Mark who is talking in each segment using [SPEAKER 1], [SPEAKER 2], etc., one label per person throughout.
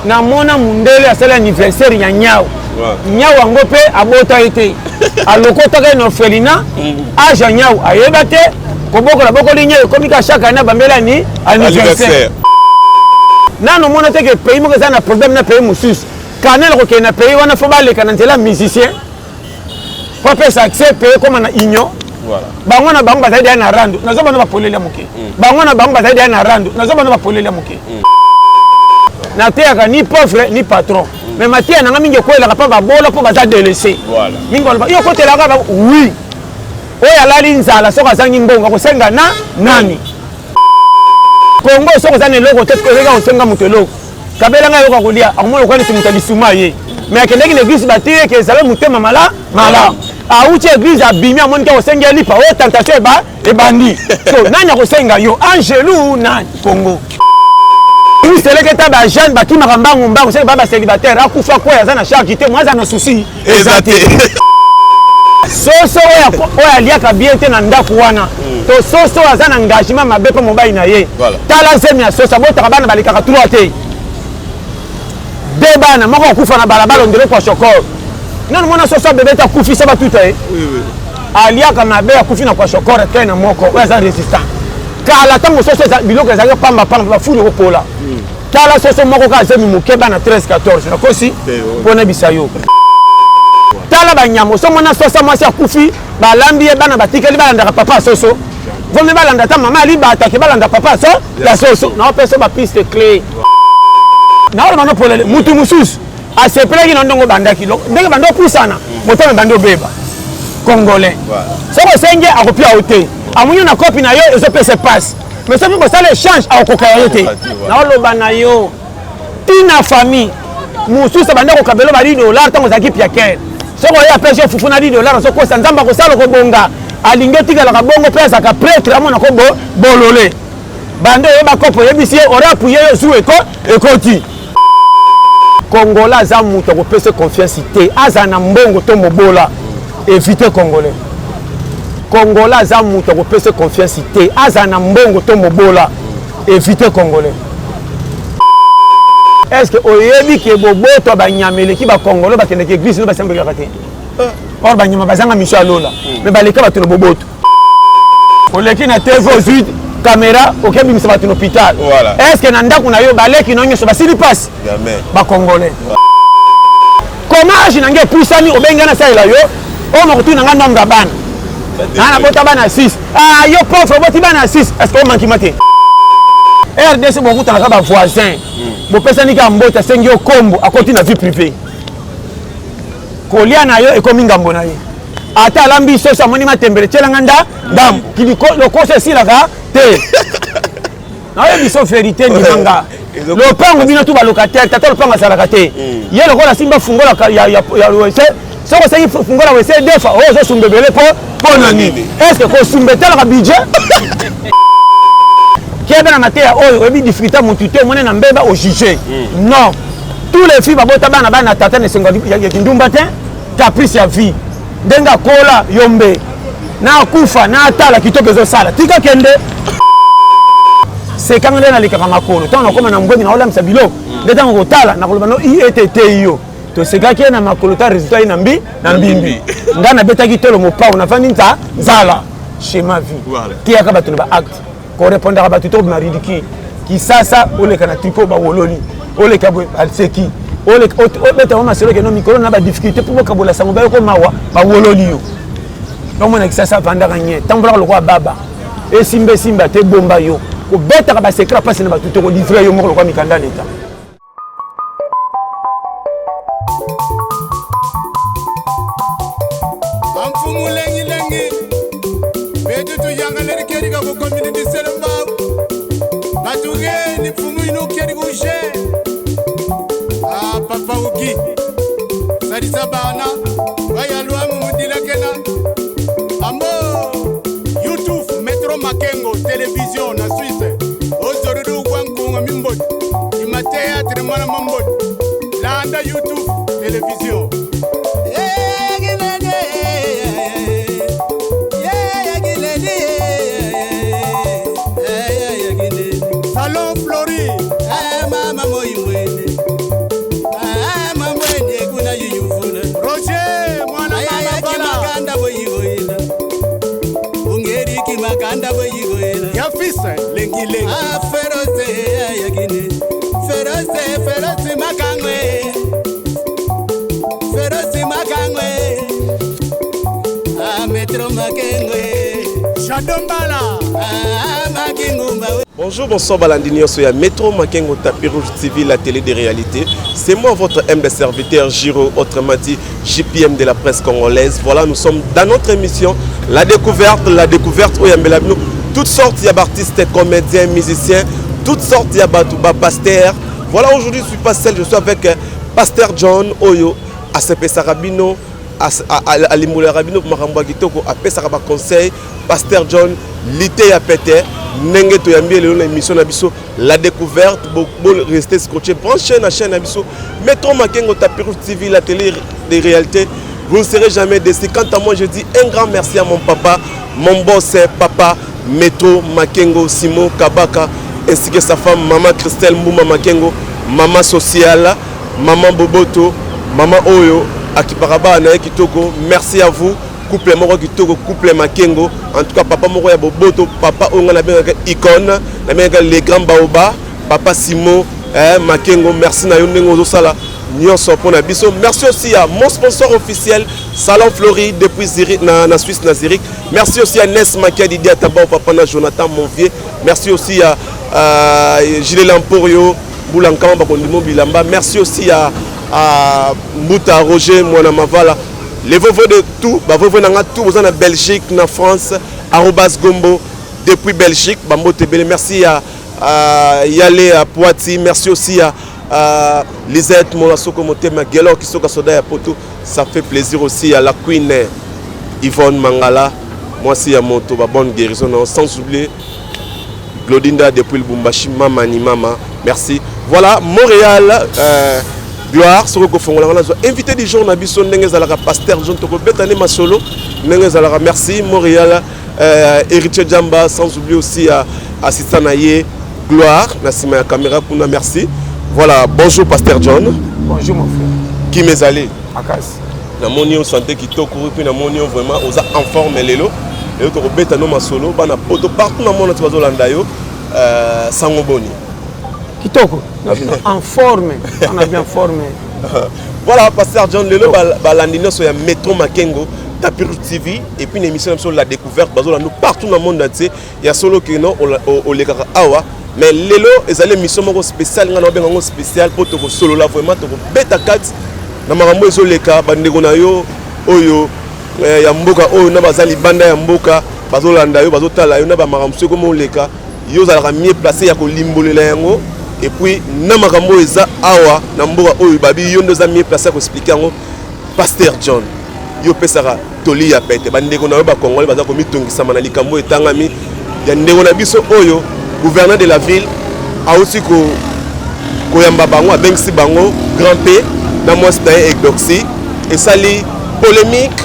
[SPEAKER 1] Namona mundele asali anniversaire ya nyau. Nyau yango mpe abota ye te, alokotaka ye na orphelinat. Age ya nyau ayeba te kobokola, bokoli nyau ekomi ka chaque année abambela ni anniversaire. Nano omona te ke pays moko eza na problème na pays mosusu, kanel kokende na pays wana, fo baleka na nzela musicien po apesa accès, pays ekóma na union. Bango na bango bazali deya na rando, nazo bana bapoleli ya moke. Bango na bango bazali deya na rando, nazo bana bapoleli ya moke. Nateyaka ni pauvre ni patron, mais mateya nanga mingi ekwelaka mpo babola, mpo baza délaissé mingi. Baloba yo okotelaka, oui, oyo alali nzala, soki azangi mbongo akosenga na nani? Kongo, soki oza na eloko te, oyeka kosenga moto eloko, kabela ngai eloko ya kolia, akomona lokola neti moto ya lisuma ye. Mais akendaki na église, batie eke ezala motema mala malamu, awuti église, abimi, amoni kaka osengi ye lipa, oyo tentation eba ebandi. So nani akosenga yo? Angelu nani? Congo seleketa, bajeune bakimaka mbangu mbangu, soki ba bacélibataire akufa kwea, aza na charge te, mo aza na souci
[SPEAKER 2] eza te.
[SPEAKER 1] Soso oyo aliaka bien te na ndako wana, to soso oyo aza na engagement mabe mpo mobali na ye. Tala zemi ya soso, abotaka bana balekaka 3 te, de bana moko akufa na balabala ondele kwa shokor. Nanu mwana soso abebe te akufisa batuta ye, aliaka mabe, akufi na kwa shokor te. Na moko oyo aza résistant kala, ntango soso biloko ezalaki pamba pamba, bafuli kopola. Tala soso moko kaka, zemi moke, bana 13 14, nakosi mpo nayebisa yo. Tala banyama, osomona soso mwasi akufi, balambi ye, bana batikali balandaka papa ya soso, vomi balanda ata mama alibata ke balanda papa so ya soso. Naopesa bapiste clé, naoloba no polele. Mutu mosusu asepelaki na ndongo obandaki, ndenge bandi opusana, motema ebandi obeba. Congolais, soki osengi, akopia yo te, amoni na kopi na yo ezopesa epasi, mais soki bosala échange, akokoka yo te. Naoloba na yo ntina famille mosusu abandi kokabela ba 10 dollar ntango ozalaki piakere, soki oye apesi yo fufu na 10 dollar, azokosa Nzambe akosala kobonga, alingi otikalaka bongo mpe azalaka prêtre, amona ko bolole bande oyeba kopo, oyebisi ye ore apuye yo zu eko ekoti. Congolais aza moto akopesa confiance te, azala na mbongo to mobola, évite Congolais. Congolais aza moto akopesa confiance te, azala na mbongo to mobola, évite Congolais. Est ce que oyebi ke boboto ya banyama eleki bacongolais bakendaki église no basambelaka te? Or banyama bazanga mission ya lola, mais baleka bato na boboto. Oleki na TV, ozwi caméra, okebimisa bato na hôpital. Est ce que na ndako na yo baleki no nyonso basili mpasi? Bacongolais, comment age na ngai epusani, obengi nasalela yo oyo makotuna nga nombre ya bana naa nabota, bana 6. Ah, yo pauvre, oboti bana 6, est ce que omankima te? RDC, bokutanaka bavoisin, bopesani kaka mbote, asengi yo kombo, akoti na vie privée, kolia na yo ekomi ngambo na ye. Ata alambi soso, amoni matembele, tielanga nda ndambo, lokoso esilaka te. Naoyebi biso vérité, ndimanga lopango bino tu balocataire, tata lopango azalaka te. Ye lokola asimba fungola ya WC, soki osengi fungola WC deux fois, oyo ozosumba ebele mpo mpo na nini? Est ce que kosumba etalaka budget? Kebe na mateya oyo, oyebi difficulté motu te, omoni na mbeba, ojuge. Non, tous les filles babota bana bana tata na esengo ya kindumba te, caprice ya vie, ndenge akola yo mbe na akufa na atala kitoko ezosala, tika kende sekanga nde nalekaka makolo. Ntango nakóma na mbwengi, naolamisa biloko nde ntango kotala, nakoloba no i ete eteyi yo, tosekaki ye na makolo ta résultat ye na mbi na mbimbi. Ngai nabetaki tolo mopao, nafandi nza nzala, schéma vie. Teyaka bato na baacte, korépondaka bato to bima ridicule. Kisasa, oleka na triko, bawololi, oleka boye, baseki, obeta ngo masolo keno mikolo na badifficulté mpo bokabola sango, bayoko mawa, bawololi yo. Omona Kisasa, avandaka nye, tambolaka lokola baba, esimba esimba te, bomba yo kobetaka basecret mpasi na bato te, kolivre yo moko lokola mikanda leta.
[SPEAKER 3] Bamfumu lengilengi betu tuyangaleli kedi ka kukomini disele mbabu batugeni mfumu ino kedi kushe. Ah, papa uki salisa bana bayalwamu mudilakena ambo YouTube Metro Makengo Television na Suisse ozorudu kwa nkunga mimboti ima théâtre mwana mamboti landa YouTube Television. Salon Flori.
[SPEAKER 4] Mama moi mwene.
[SPEAKER 3] lengi lengi. Ah, Feroze ayakine. Feroze, Feroze makangwe. Feroze makangwe. Ah, Metro Makengwe. Shadombala. Ah, Makingumba.
[SPEAKER 2] Bonjour, bonsoir balandi nyonso ya Metro Makengo Tapis Rouge TV, la télé des réalités. C'est moi votre humble serviteur Giro, autrement dit JPM de la presse congolaise. Voilà, nous sommes dans notre émission La Découverte, la découverte oyo eyambela bino toutes sortes ya artistes, comédiens, musiciens, toutes sortes ya bato ba pasteur. Voilà, aujourd'hui je suis pas seul, je suis avec Pasteur John oyo asepesaka bino, alimbolaka bino makambo ya kitoko, apesaka ba conseil. Pasteur John lite ya pete ndenge toyambi lelo na émission na biso La Découverte. Bo rester scotché, branché na chaîne na biso Metro Makengo Tapis Rouge TV, la télé des réalités. Vous ne serez jamais déçus. Quant à moi, je dis un grand merci à mon papa, mon boss, papa Metro Makengo Simon Kabaka, ainsi que sa femme maman Christelle Mbuma Makengo, maman sociale, maman Boboto, maman Oyo akipaka na ye kitoko. Merci à vous, couple moko kitoko, couple Makengo. En tout cas, papa moko ya boboto, papa oyo nga nabengaka icône, nabengaka les grands baoba, papa Simon Makengo. Merci na yo ndenge ozosala nyonso mpona biso. Merci aussi à mon sponsor officiel, Salon Fleury depuis Zurich, na Suisse, na Zurich. Merci aussi à Nes Makia Didier Tabao, papa na Jonathan mon vieux. Merci aussi à Gilles Lamporio Boulankama bakondimo bilamba. Merci aussi à Mbuta Roger Mwana Mavala, les vovos de tout, bavovo nanga tout boza na Belgique, na France, arobas Gombo depuis Belgique, bambote ebele. Merci à Yale à Poiti. Merci aussi à Lisette Molasoko Motema Gelor Kisoka Soda ya Poto. Ça fait plaisir aussi à la Queen Yvonne Mangala, mwasi ya moto, ba bonne guérison, non, sans oublier Glodinda depuis Lubumbashi, mama ni mama. Merci. Voilà, Montréal, Gloire soko kofongola wana, zwa invité du jour na biso ndenge ezalaka, pasteur John, tokobeta nde masolo ndenge ezalaka. Merci Montréal, Héritier Jamba, sans oublier aussi à assistant na ye Gloire na nsima ya caméra kuna. Merci. Voilà, bonjour pasteur John.
[SPEAKER 1] Bonjour mon frère.
[SPEAKER 2] Kimezali.
[SPEAKER 1] Makasi.
[SPEAKER 2] Namoni yo santé kitoko, mpe namoni yo vraiment oza en forme. Lelo lelo tokobeta no masolo. Bana poto partout na mona ti bazolanda yo, sango boni?
[SPEAKER 1] Kitoko, en forme, on a bien formé.
[SPEAKER 2] Voilà, pasteur John, lelo balandi nyonso ya Metro Makengo Tapis Rouge TV et puis une émission na biso La Découverte, bazolanda partout na monde entier. Ya solo keno olekaka awa, mais lelo ezali émission moko spéciale. Ngai na obenga yango spéciale mpo tokosolola vraiment, tokobeta kati na makambo ezoleka. Bandeko na yo oyo ya mboka oyo na baza libanda ya mboka bazolanda yo, bazotala yo na bamakambo mosusu ekoma oleka. Yo ozalaka mieux placé ya kolimbolela yango. Et puis na makambo oyo eza awa na mboka oyo, babi yo nde oza mieux placé ya koexpliquer yango. Pasteur John, yo opesaka toli ya pete. Bandeko na yo bakongole baza komitungisama na likambo etangami ya ndeko na biso oyo gouverneur de la ville auti koyamba bango, abengisi bango, grand P na mwasi na ye Eudoxie. Esali polémique,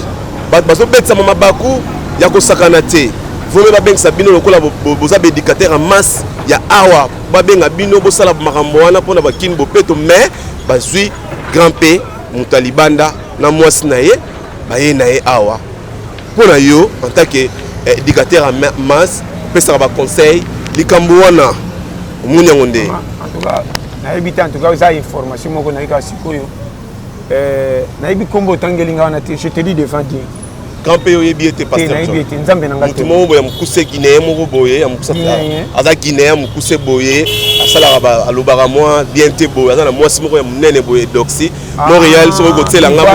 [SPEAKER 2] bato bazobetisama mabaku ya kosakana te. Vomi babengisa bino lokola boza baéducateur en masse ya awa, babenga bino bosala makambo wana mpona bakini bopeto. Mais bazwi grand P, moto ya libanda, na mwasi na ye, baye na ye awa. Mpo na yo en tant que éducateur en masse, opesaka baconseil, likambo wana omoni yango nde?
[SPEAKER 1] En tout cas nayebi te. En tout cas eza information moko nayebi kaka sikoyo. Nayebi nkombo otangeli nga wana te, je te dis devant Dieu.
[SPEAKER 2] Grand P, oyebi ete?
[SPEAKER 1] Te, nayebi ete Nzambe na nga.
[SPEAKER 2] Motu moko boye ya mokuse, guinéen moko boye ya mokuse, aza guinéen, mokuse boye, asalaka, alobaka mwa bien te boye, aza na mwasi moko ya monene boye, Eudoxie Montréal. Soki kotiela nga mwa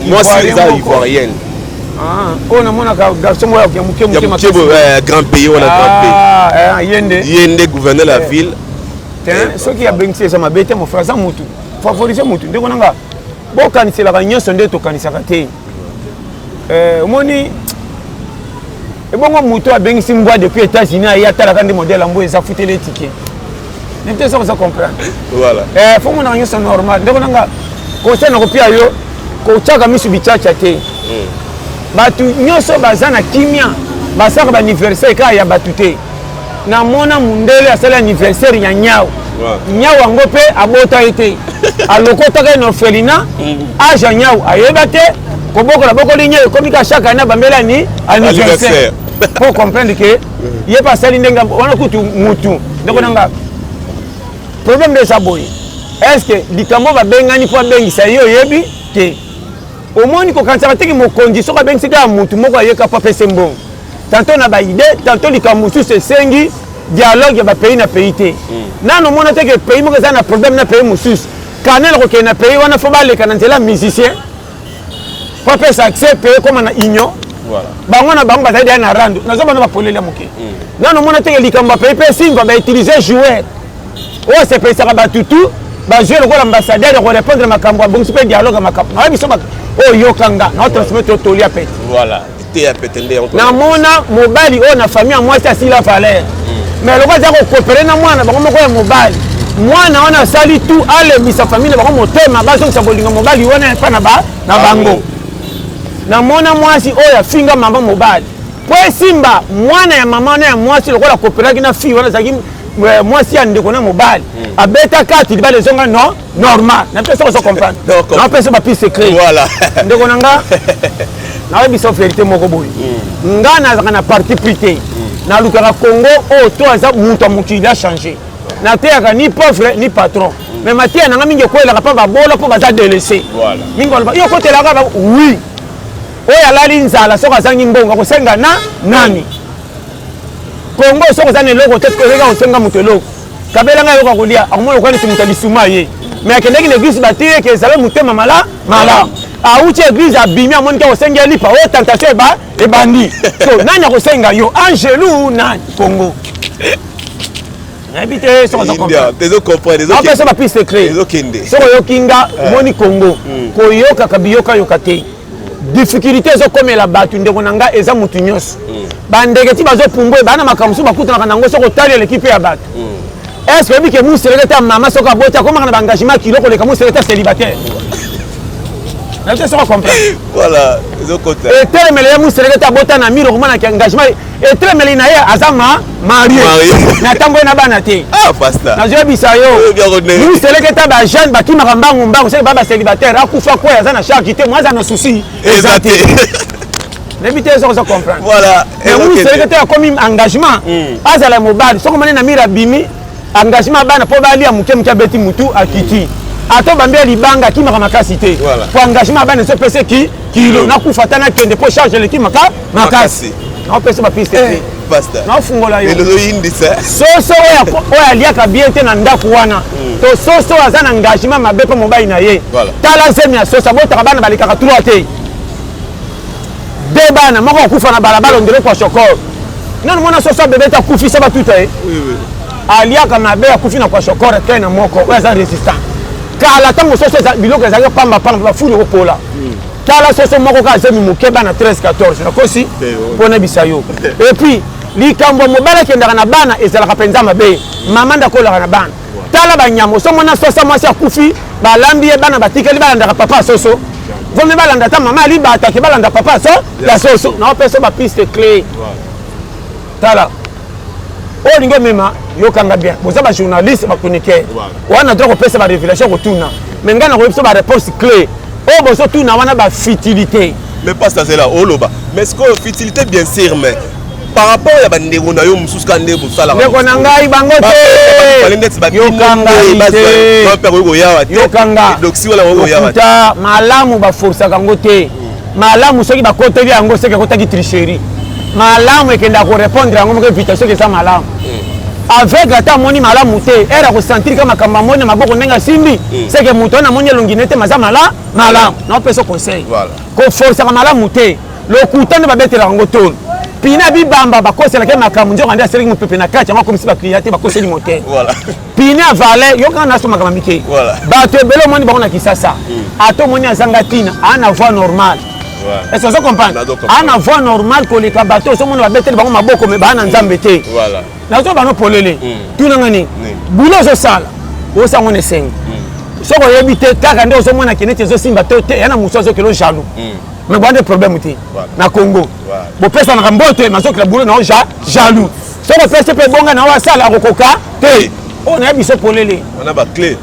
[SPEAKER 2] mwasi eza ivoirienne.
[SPEAKER 1] Oyo namonaka garçon moko ya moke.
[SPEAKER 2] Moke moke boye, grand P wana, grand
[SPEAKER 1] P. Ye nde?
[SPEAKER 2] Ye nde gouverneur la ville.
[SPEAKER 1] Soki abengisi, eza mabe te, mon frère. Aza mutu, favorise mutu. Ndeko nanga, bokaniselaka nyonso nde tokanisaka te. Omoni ebongo moto abengisi mbwa depuis États-Unis, aye atalaka nde modèle ya mbwa eza, futeli etike nde te. Soki oza comprendre, faut monaka nyonso normal. Ndeko nanga, conseil na kopia yo, kotiaka misu bichacha te. Bato nyonso baza na kimia, basalaka baanniversaire kaka ya bato te. Namona mundele asali anniversaire ya nyau. Nyau yango mpe abota ye te, alokotaka ye na orphelinat. Age ya nyau ayeba te, kobokola bokoli nyau, ekomi ka chaque année bambela ni anniversaire. Mpo comprendre ke ye mpe asali ndenge wana kutu mutu ndeko na nga. Problème nde eza boye, est ce que likambo babengani mpo abengisa ye, oyebi te? Omoni, kokanisaka teke mokonzi soki abengisi kaka mutu moko, ayeka mpo apese mbongo, tantôt na baidées, tantôt likambo mosusu esengi dialogue ya bapays na pays te. Nano omona teke pays moko eza na problème na pays mosusu, kanel kokende na pays wana, fo baleka na nzela musicien mpo apesa accès, pays ekóma na union. Bango na bango bazali deya na rando. Nazo bana bapolele ya moke. Nano omona teke likambo ya pays mpe esimba, bautiliser joueur oyo asepelisaka bato tu, bazwi lokola ambassadeur ya korépondre makambo, abongisi mpe dialogue ya makambo nayebi biso oyo. Yokanga na otransmettre, otolia pete.
[SPEAKER 2] Voilà, te ya pete nde yango.
[SPEAKER 1] Namona mobali oyo na famille ya mwasi asila valeur, mais lokola aza kokopere na mwana bango moko ya mobali, mwana wana asali tu alembisa famille na bango motema, bazongisa bolingo mobali wana epa na bango. Namona mwasi oyo afinga mama mobali po esimba mwana ya mama wana ya mwasi, lokola akoperaki na fille wana azalaki mwasi ya ndeko na mobali, abeta kati, libala ezonga non normal. Na biso, soki ozo comprendre, napesa bapi secret. Ndeko na nga, nayebisa vérité moko boye: nga nazalaka na parti pris te. Nalukaka Congo oyo to aza moto ya mokili achange. Nateyaka ni pauvre ni patron, mais mateya nanga mingi ekwelaka mpo babola, mpo baza délaissé mingi. Baloba yo okotelaka, oui. Oyo alali nzala, soki azangi mbongo, akosenga na nani? Kongo, soki oza na eloko te, soki kosenga moto eloko, kabela ngai eloko kolia, akomona lokola neti moto alisuma ye. Mais akendaki na église, batie eke ezala motema malamu, awuti église, abimi, amoniki akosengi ye lipa oyo, tentation eba ebandi. So nani akosenga yo? Angelu nani? Congo, nayebi te soki
[SPEAKER 2] ozo
[SPEAKER 1] apesa bapi secret.
[SPEAKER 2] Ezokende.
[SPEAKER 1] Soki oyoki nga, omoni Congo, koyokaka biyokayoka te. Difficulté ezokomela bato, ndeko na nga, eza motu nyonso. Bandeke ti bazopumbwe, baa na makambo mosusu bakutanaka nango. Soki otali, eleki mpe ya bato. Est ce que oyebi ke museleke ta mama, soki aboti, akomaka na baengagement kilo koleka museleke ta célibataire? Nayebi te soki ocomprendre.
[SPEAKER 2] Voilà, ezokota.
[SPEAKER 1] Etelemele ye museleke ta abota na mire, okomonaka engagement etelemeli na ye, aza ma marie na ntango ye na bana te.
[SPEAKER 2] Ah, pasteur.
[SPEAKER 1] Nazoyebisa yo, museleke ta bajeune bakimaka mbangu mbangu. Soki ba bacélibataire, akufa kwey, aza na charge te, mo aza na souci.
[SPEAKER 2] Eza te.
[SPEAKER 1] Nayebi te soki ozo comprendre.
[SPEAKER 2] Voilà.
[SPEAKER 1] Mais museleke te akomi engagement, azala mobali. Soki omoni na mire abimi engagement, bana mpo balia moke moke, abeti mutu, akiti, ata obambi ya libanga, akimaka makasi te, po engagement ya bana ezopesa ki kilo. Nakufa ata nakende, mpo charge eleki makasi. Naopesa bapiste te, naofungola yo.
[SPEAKER 2] Elozoyindisa.
[SPEAKER 1] Soso oyo aliaka bien te na ndako wana, to soso oyo aza na engagement mabe mpo mobali na ye, tala zemi ya soso, abotaka bana balekaka 3 te, de bana moko akufa na balabala, ondele kwa shokor. Nanu mwana soso abebe te akufisa batuta ye, aliaka mabe, akufi na kwa shokor te. Na moko oyo aza résistant kala, ntango soso biloko ezalaki pambapamba, bafulu ekopola. Tala soso moko kaka, zemi moke, bana 13, 14. Nakosi mpo nayebisa yo. Et puis likambo ya mobali akendaka na bana ezalaka mpenza mabe. Mama nde akolaka na bana. Tala banyama, osomona soso mwasi akufi, balambi ye, bana batikali balandaka papa ya soso. Vomi balanda ata mama alibata ke balanda papa so ya soso. Naopesa bapiste clé. Tala oyo olingi omema, yokanga bien. Boza bajournaliste, bachroniqueur wana, droit kopesa barévélation, kotuna, mais ngai nakoyebi biso baréponse clé oyo bozotuna wana, bafutilité.
[SPEAKER 2] Mais pasteur, zela oloba, mais sikoyo futilité, bien sûr, mais par rapport ya bandeko na yo mosusu, kaka nde bosalaka.
[SPEAKER 1] Ndeko na ngai, bango te, yokanga
[SPEAKER 2] te,
[SPEAKER 1] yokanga lokuta. Malamu baforsaka yango te. Malamu soki bakoteli yango, soki ekotaki tricherie, malamu ekendaka korépondre yango moko invitation. Soki eza malamu, aveugle ata amoni malamu te, ere akosentir ka makambo amoni na maboko ndenge asimbi, seke moto wana amoni elongi nete maza malamu. Naopesa conseil: koforsaka malamu te. Lokuta nde babetelaka yango tolo. Pina bibamba bakoselaka makambo, nzoka nde aselaki mopepe na kati yango, akomisi baclient te, bakoseli motere. Pine avale, yokanga naso makambo mike. Bato ebele omoni bango na Kisasa, ata omoni azanga ntina, aa na voie normale. Est-ce ozo comprendre? Aa na voie normale koleka bato ozomona babeteli bango maboko, me baa na Nzambe te. Nazo bano polele. Tunanga nini bulo ozosala, osango na esengo. Soki oyebi te, kaka nde ozomona ke neti ezosimba to te, ya na mosu azokela jaloux, mais bwana nde problème te. Na Congo bopesanaka mbote, mazokela bulo na yo jaloux. Soki opesi mpe bonga na yo, asala akokoka te. Oyo nayebi biso polele,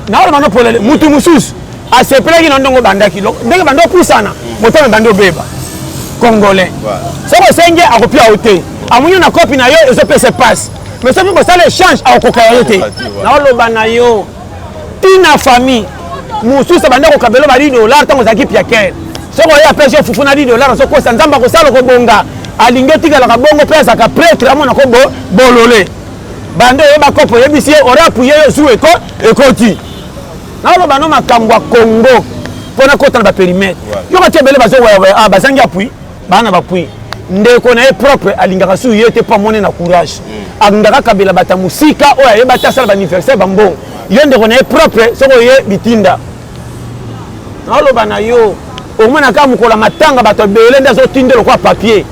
[SPEAKER 1] naoloba no polele. Mutu mosusu asepelaki na ndongo, obandaki ndenge bandi opusana, motema ebandi obeba. Congolais, soki osengi, akopia yo te. Amoni na kopi na yo ezopesa mpasi, mais soki bosala échange akokoka ya yo te. Naoloba na yo ntina famille mosusu abanda kokabelo ba 10 dollar ntango ozalaki piakere. Soki oye apesi yo fufu na 10 dollar, ozokosa Nzambe akosala kobonga, alingi otikalaka bongo mpe azalaka prêtre amona ko bolole bande oyeba kopo oyebisi ye ora apuye yo zu eko ekoti. Naoloba no makambo ya Congo mpo nakota na baperimetre yoka ti ebele bazowayawaya, ah, bazangi appui, baa na bapui. Ndeko na ye propre alingaka su ye te mpo amoni na courage, alingaka kabela bato ya mosika oyo ayeba te asala baanniversaire bambongo. Yo ndeko na ye propre, soki oye bitinda, naoloba na yo, omona kaka mokolo ya matanga bato ebele nde azotinda lokola papier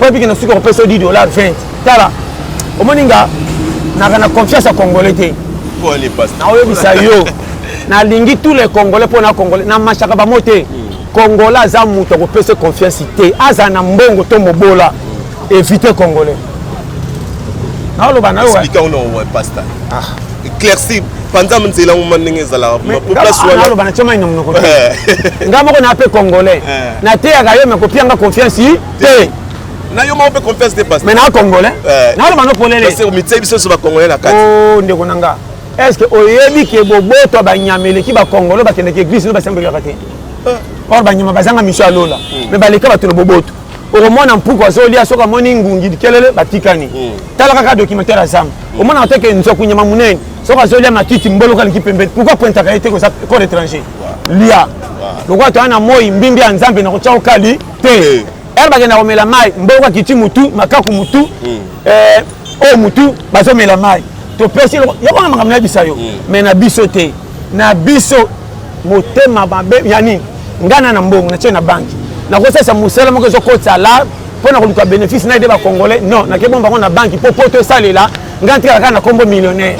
[SPEAKER 1] po ebiki na suki akopesa yo 10 dollar, 20. Tala, omoni nga naka na confiance ya Congolais te. Naoyebisa yo, nalingi tous les Congolais mpo na Congolais namashaka bango te. Congolais aza moto akopesa confiance te, azala na mbongo to mobola, évite Congolais. Naoloba na yo.
[SPEAKER 2] Éclairci panza nzela moma ndenge ezalaka po place wana.
[SPEAKER 1] Naloba na tia mai na monoko te. Nga moko na mpe Congolais, nateyaka yo, me kopianga confiance te.
[SPEAKER 2] Na yo moko mpe confiance te, pasteur.
[SPEAKER 1] Mais na Congolais naloba no polele.
[SPEAKER 2] Mitie biso nyonso Bacongolais na kati.
[SPEAKER 1] O ndeko na nga, est ce que oyebi ke boboto ya banyama eleki Bacongolais? Bakendeke église no basambelaka te, or banyama bazanga mission ya lola, mais baleka bato na boboto. Okomona mpuku azolia, soki amoni ngungi likelele, batikani. Tala kaka documentaire ya zamba, omonaka te ke nzoku, nyama monene, soki azolia matiti, mboloka aleki pembeni. Pourquoi pointaka ye te koza corps étranger? Lia lokola toya na moi mbimbi ya Nzambe na kotya okali te. Ere bakenda komela mai, mboloka kiti mutu, makaku mutu, oyo mutu bazomela mai, topesi yokona makambo nayebisa yo. Mais na biso te, na biso motema mabe ya nini? Ngai na mbongo natie na banki, nakosalisa mosala moko ezokotisa la mpo na koluka bénéfice na ede Bacongolais. Non, nakebomba bango na banki mpo poto esalela ngai, ntikala kaka na kombo millionnaire.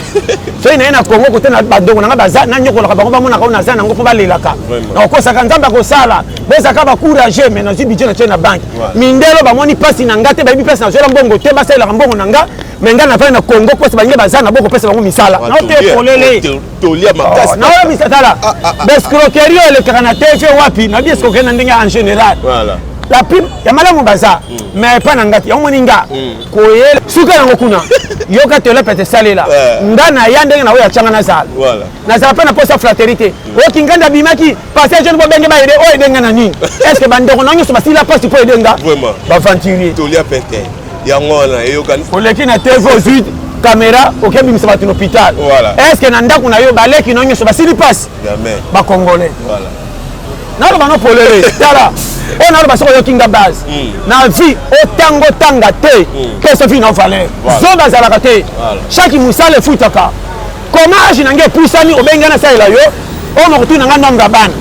[SPEAKER 1] Soki naye na Congo kote na bandeko na ngai baza nanyokolaka bango, bamonaka oyo naza nango mpo balelaka. Nakokosaka Nzambe akosala, bozalaka bacourage. Mais nazwi budget, natie na banki. Mindelo bamoni mpasi na nga te, bayebi mpasi nazwela mbongo te, basalelaka mbongo na nga. Mais ngai navandi na Congo, mpasi balingi baza na bokopesa bango misala naote polele. Naoyebisa, tala baescroquerie oyo elekaka na TV wapi. Nabi escroquerie na ndenge en général, la prime ya malamu baza, mais epa na nga te. Yango moni nga koyela suka yango kuna. Yoka tele pete esalela nga na ya ndenge na oyo atyanga nazala nazala mpe na posa flatterie te. Oyoki nga nde abimaki parce jeune, bobenge baede oyo edenga na nini? Est ce que bandeko na nyonso basila mpasi mpo edenga baventurier?
[SPEAKER 2] Tolia pete yango wana eyokani.
[SPEAKER 1] Oleki na TV, ozwi caméra, okebimisa bato na hôpital. Est ce que na ndako na yo baleki na nyonso basili mpasi? Bacongolais, naloba no polele. Tala oyo naloba, soki oyoki nga base na vie, otanga otanga te, pesa vie na valeur. Zoba azalaka te. Chaque mosala efutaka. Koma age na ngai epusani, obengi nasalela yo oyo mokotuna nga nombre ya bana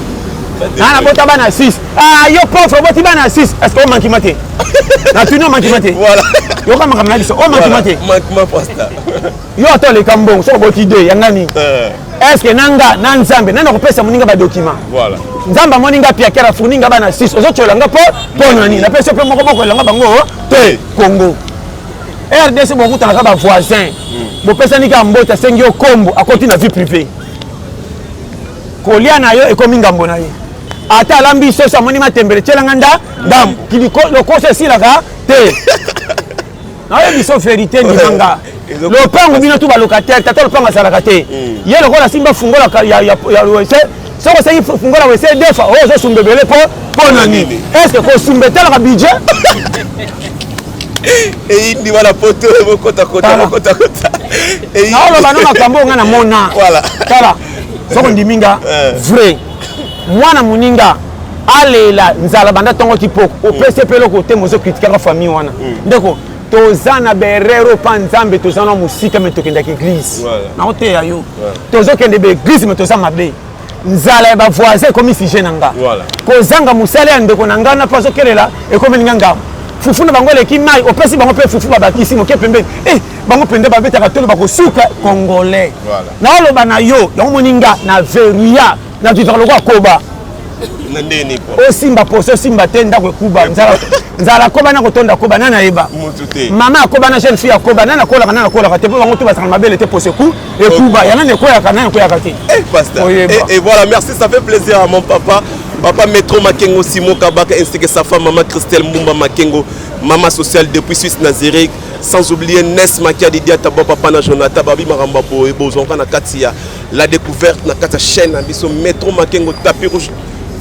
[SPEAKER 1] naa nabota bana 6. Ah, yo pauvre, oboti bana 6, est ce que omankima te? Natuni, omankima te? Yoka makambo na biso, omankima te? Yo ata oleka mbongo, soki oboti de yanga nini? Est ce que na nga na Nzambe nani akopesa moninga badocument? Nzambe amoni nga piakere, afourni nga bana 6, ozotyola nga mpo mpo nani? Napesi yo mpe moko bokolela bango te. Congo RDC, bokutanaka bavoisin, bopesani kaka mbote, asengi yo kombo, akoti na vie privée. Kolia na yo ekomi ngambo na ye. Ata alambi soso, amoni matembele, tielanga nda ndambo, lokoso esilaka te. Naoyebi biso vérité, ndimanga lopango bino tu balocataire, tata lopango azalaka te. Ye lokola asimba fungola ya WC, soki osengi fungola WC deux fois, oyo ozosumba ebele mpo mpo na nini? Est ce que kosumba etalaka budget?
[SPEAKER 2] Eyindi wana poto bokotakota bokotakota.
[SPEAKER 1] Naoloba no makambo oyo nga namona. Tala, soko ndimi nga vrai, mwana moninga alela nzala banda ntongo ti poko, opesi mpe eloko te, mozocritiquaka famille wana. Ndeko, toza na berero mpa Nzambe, toza na mosika, me tokendaka église. Naoteya yo, tozokende baéglise, me toza mabe. Nzala ya bavoisin ekomi sujet na nga, kozanga mosala ya ndeko na nga na mpo azokelela ekomi nga ngambo. Fufu na bango eleki mai, opesi bango mpe fufu, babakisi moke pembeni. Eh, bango mpenza babetaka tolo, bakosuka. Congolais, naoloba na yo yango, moni nga na verrouilla, na vivaka lokola koba. Osimba poso, osimba te, ndako ekuba, nzala koba na kotonda koba. Nani ayeba mama akoba na jeune fille akoba? Nani akolaka, nani akolaka te? Mpo bango to bazalaka mabele te, poso eku ekuba ya nani ekweyaka, nani ekweyaka te.
[SPEAKER 2] Et voilà, merci, ça fait plaisir à mon papa. Papa Metro Makengo, Simon Kabaka, ainsi que sa femme, Maman Christelle Mbumba Makengo, Maman sociale depuis Suisse Nazirek. Sans oublier Nes Makia Didia Tabo, Papa na Jonathan, Babi Maramba Boye, Bozonka na Katia, la découverte na Katia chaîne, Biso Metro Makengo, Tapis Rouge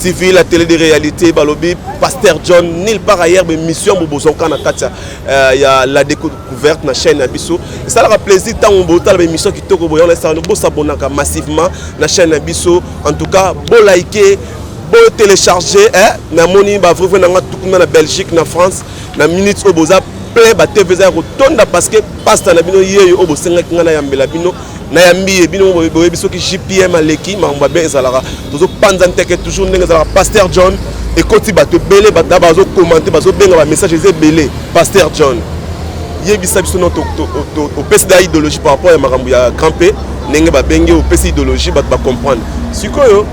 [SPEAKER 2] TV, la télé de réalité, Balobi, Pasteur John, nil par ailleurs, mais mission Bozonka na Katia, il y a la découverte na chaîne Biso. Ça leur a plaisir tant on bota la émission qui toko boyon ça nous s'abonner massivement na chaîne Biso. En tout cas, beau liker, beau télécharger, hein, na moni ba vrai na tout na Belgique, na France, na minutes au boza plein ba TV za rotonda parce que pasta na bino yeyo obo senga kinga na yambela bino na yambi ye bino boyebi soki JPM aleki makambo bien ezalaka tozo panza nteke toujours ndenge ezalaka. Pasteur John ekoti bato ebele, bato bazo commenter, bazo benga ba message eza ebele. Pasteur John, yebisa biso no opesi da idéologie par rapport ya makambo ya grand P, ndenge babenge opesi idéologie, bato ba comprendre. Sikoyo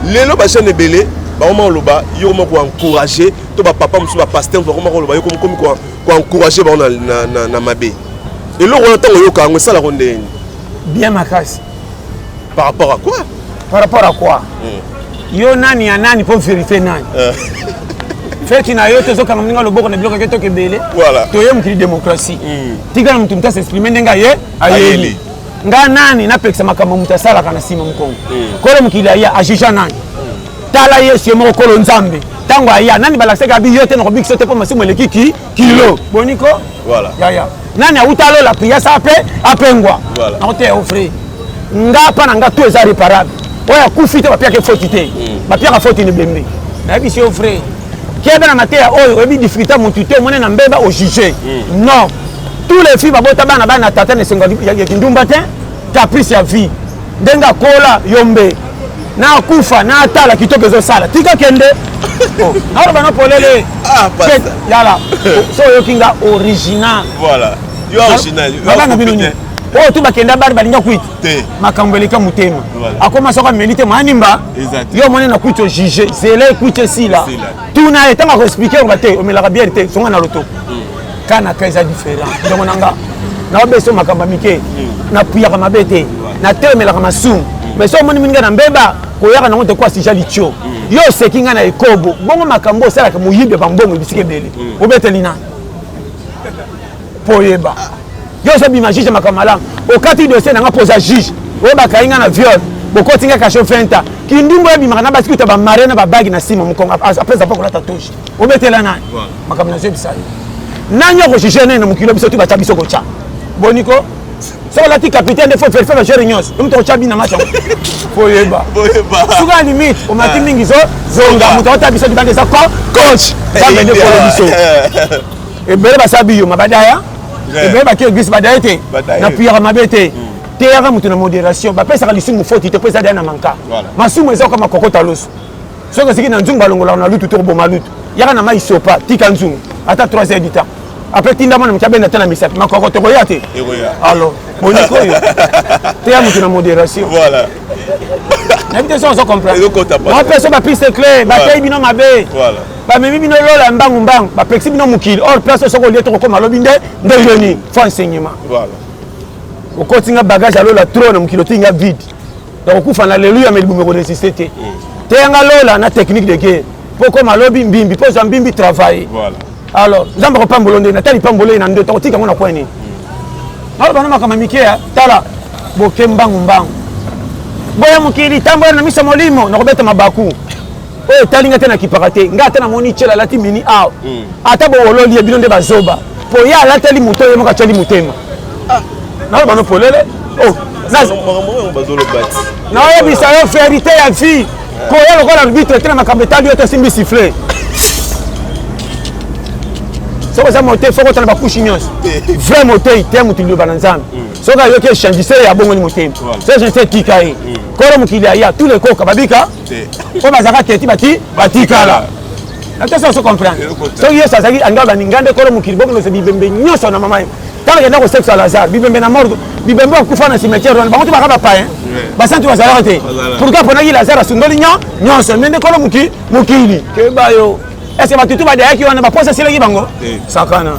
[SPEAKER 2] lelo ba jeune ebele bakoma koloba yo koma ko encourager to ba papa mosusu, ba pasteur bakoma koloba yo komi ko encourager bango na mabe. Eloko wana ntango oyoka yango esalaka ndenge?
[SPEAKER 1] Bien makasi.
[SPEAKER 2] Par rapport à quoi?
[SPEAKER 1] Par rapport à quoi? Yo nani ya nani mpo vérifie nani feti na yo te? Ozokanga moninga loboko na biloko ake toka ebele. Toye mokili démocratie, tikala motu motu as'exprime ndenge aye ayeli. Nga nani napekisa makambo moto asalaka na nsima mokongo? Kolo mokili aya ajuger nani? Tala Yesu ye moko, kolo Nzambe, ntango aya nani balakisaki abi yo te na kobikisa te mpo masumu eleki ki kilo boniko. Yaya nani awuta alola priya sa ape apengwa nakoteya ofre nga mpa na nga to eza réparable. Oyo akufi te, bapiaka efoti te, bapiaka foti na ebembe. Nayebisi yo frère, kebe na mateya oyo oyebi difficulté motu te, omoni na mbeba ojuge. Non, tous les filles babota bana bana tata na esengo ya kindumba te, caprice ya vie ndenge akola yo mbe na akufa na atala kitoko ezosala tika kende naoloba no polele. Yala so oyoki nga original.
[SPEAKER 2] Voilà, yo original.
[SPEAKER 1] Babanga bino nini oyo tu bakenda bari balinga kwiti makambo eleka motema akoma soko ameli te manimba. Yo omoni na kwiti ojuge, zela ekwiti esila, tuna ye ntango akoexpliquer oba te omelaka biere te, zonga na loto ka na ka eza différent. Ndongo na nga naobesa makambo ya mike, napuyaka mabe te, natelemelaka masumu, mais so omoni minga na mbeba koyaka nango te ko asija litio. Yo oseki nga na ekobo bongo makambo osalaka moyibi ya bambongo ebisika ebele obeteli nani mpo oyeba yo ozobima juge makambo malamu. Okati dossier na nga mpo oza juge oyo bakangi nga na viol, bokoti nga cachot 20 ans, kindumbu ebimaka na basi kuta bamare na babagi na nsima mokongo apres apa kolata touche. Obetela nani makambo nazoyebisa yo? Nani akojuge nani na mokili? Biso tu batya biso kotya boniko soki olati capitaine nde faut vérifier bajoueur nyonso yo moto okotya bina match yango. Faut yeba suka ya limite omati mingi zo zonga moto akotya biso libanda eza coach Nzambe nde kolo biso. Ebele basala biyoma badaya, ebele baki église badaya te. Napuyaka mabe te, teyaka moto na modération. Bapesaka lisumu foti te mpo eza daya na manka masumu eza okama kokota loso. Soki osiki na nzungu balongolaka na lutu to koboma lutu, yaka na mai sopa, tika nzungu ata 3 heures du temps, après tinda mwana moto abenda te na misapi makoko tokoya te. Alors boniko oyo teya moto na modération. Nayebi te so ozo comprendre. Bapesa bapiste clé, bateyi bino mabe, bamemi bino lola mbangu mbangu, bapekisi bino mokili or place oyo soki olie tokokoma lobi nde ndenge nini. Faut enseignement. Okoti nga bagage alola trop na mokili, otinga vide, nakokufa na leluya me libumu ekoresiste te. Teyanga lola na technique de guerre mpo koma lobi mbimbi mpo ozwa mbimbi travailler. Alors Nzambe akopambola nde natali pambola ye na ndoto akotika yango na coin nini? Naloba na makambo mike ya tala boke mbangu mbangu boya mokili tambola na miso molimo nakobeta mabaku oyo etali nga te, nakipaka te. Nga ata namoni tiela alati mini awa, ata bowololi ye bino nde bazoba po ye alateli moto ye moko atyeli motema. Naloba no polele, naoyebisa yo vérité ya vie. Koya lokola arbitre te na makambo etali yo te, simbi sifflet soki oza motei foko otala bakushi nyonso. Vrai motei te motu liloba na Nzambe soki ayoki echangise ye abongoli motema, soki echangise etika ye. Kolo mokili aya tous les koka babika oyo bazalaka teti bati batikala na te. So comprendre soki Yesu azalaki alinga baninga nde kolo mokili bokendose bibembe nyonso na mama ye ntango akenda kosekisa Lazare, bibembe na morgue, bibembe akufa na cimetière wana, bango to baka bapayen basantu bazalaka te. Pourquoi aponaki Lazare? Asundoli nyonso nde nde kolo mokili keba yo. Est ce que batutu badayaki wana baposa esilaki bango sakana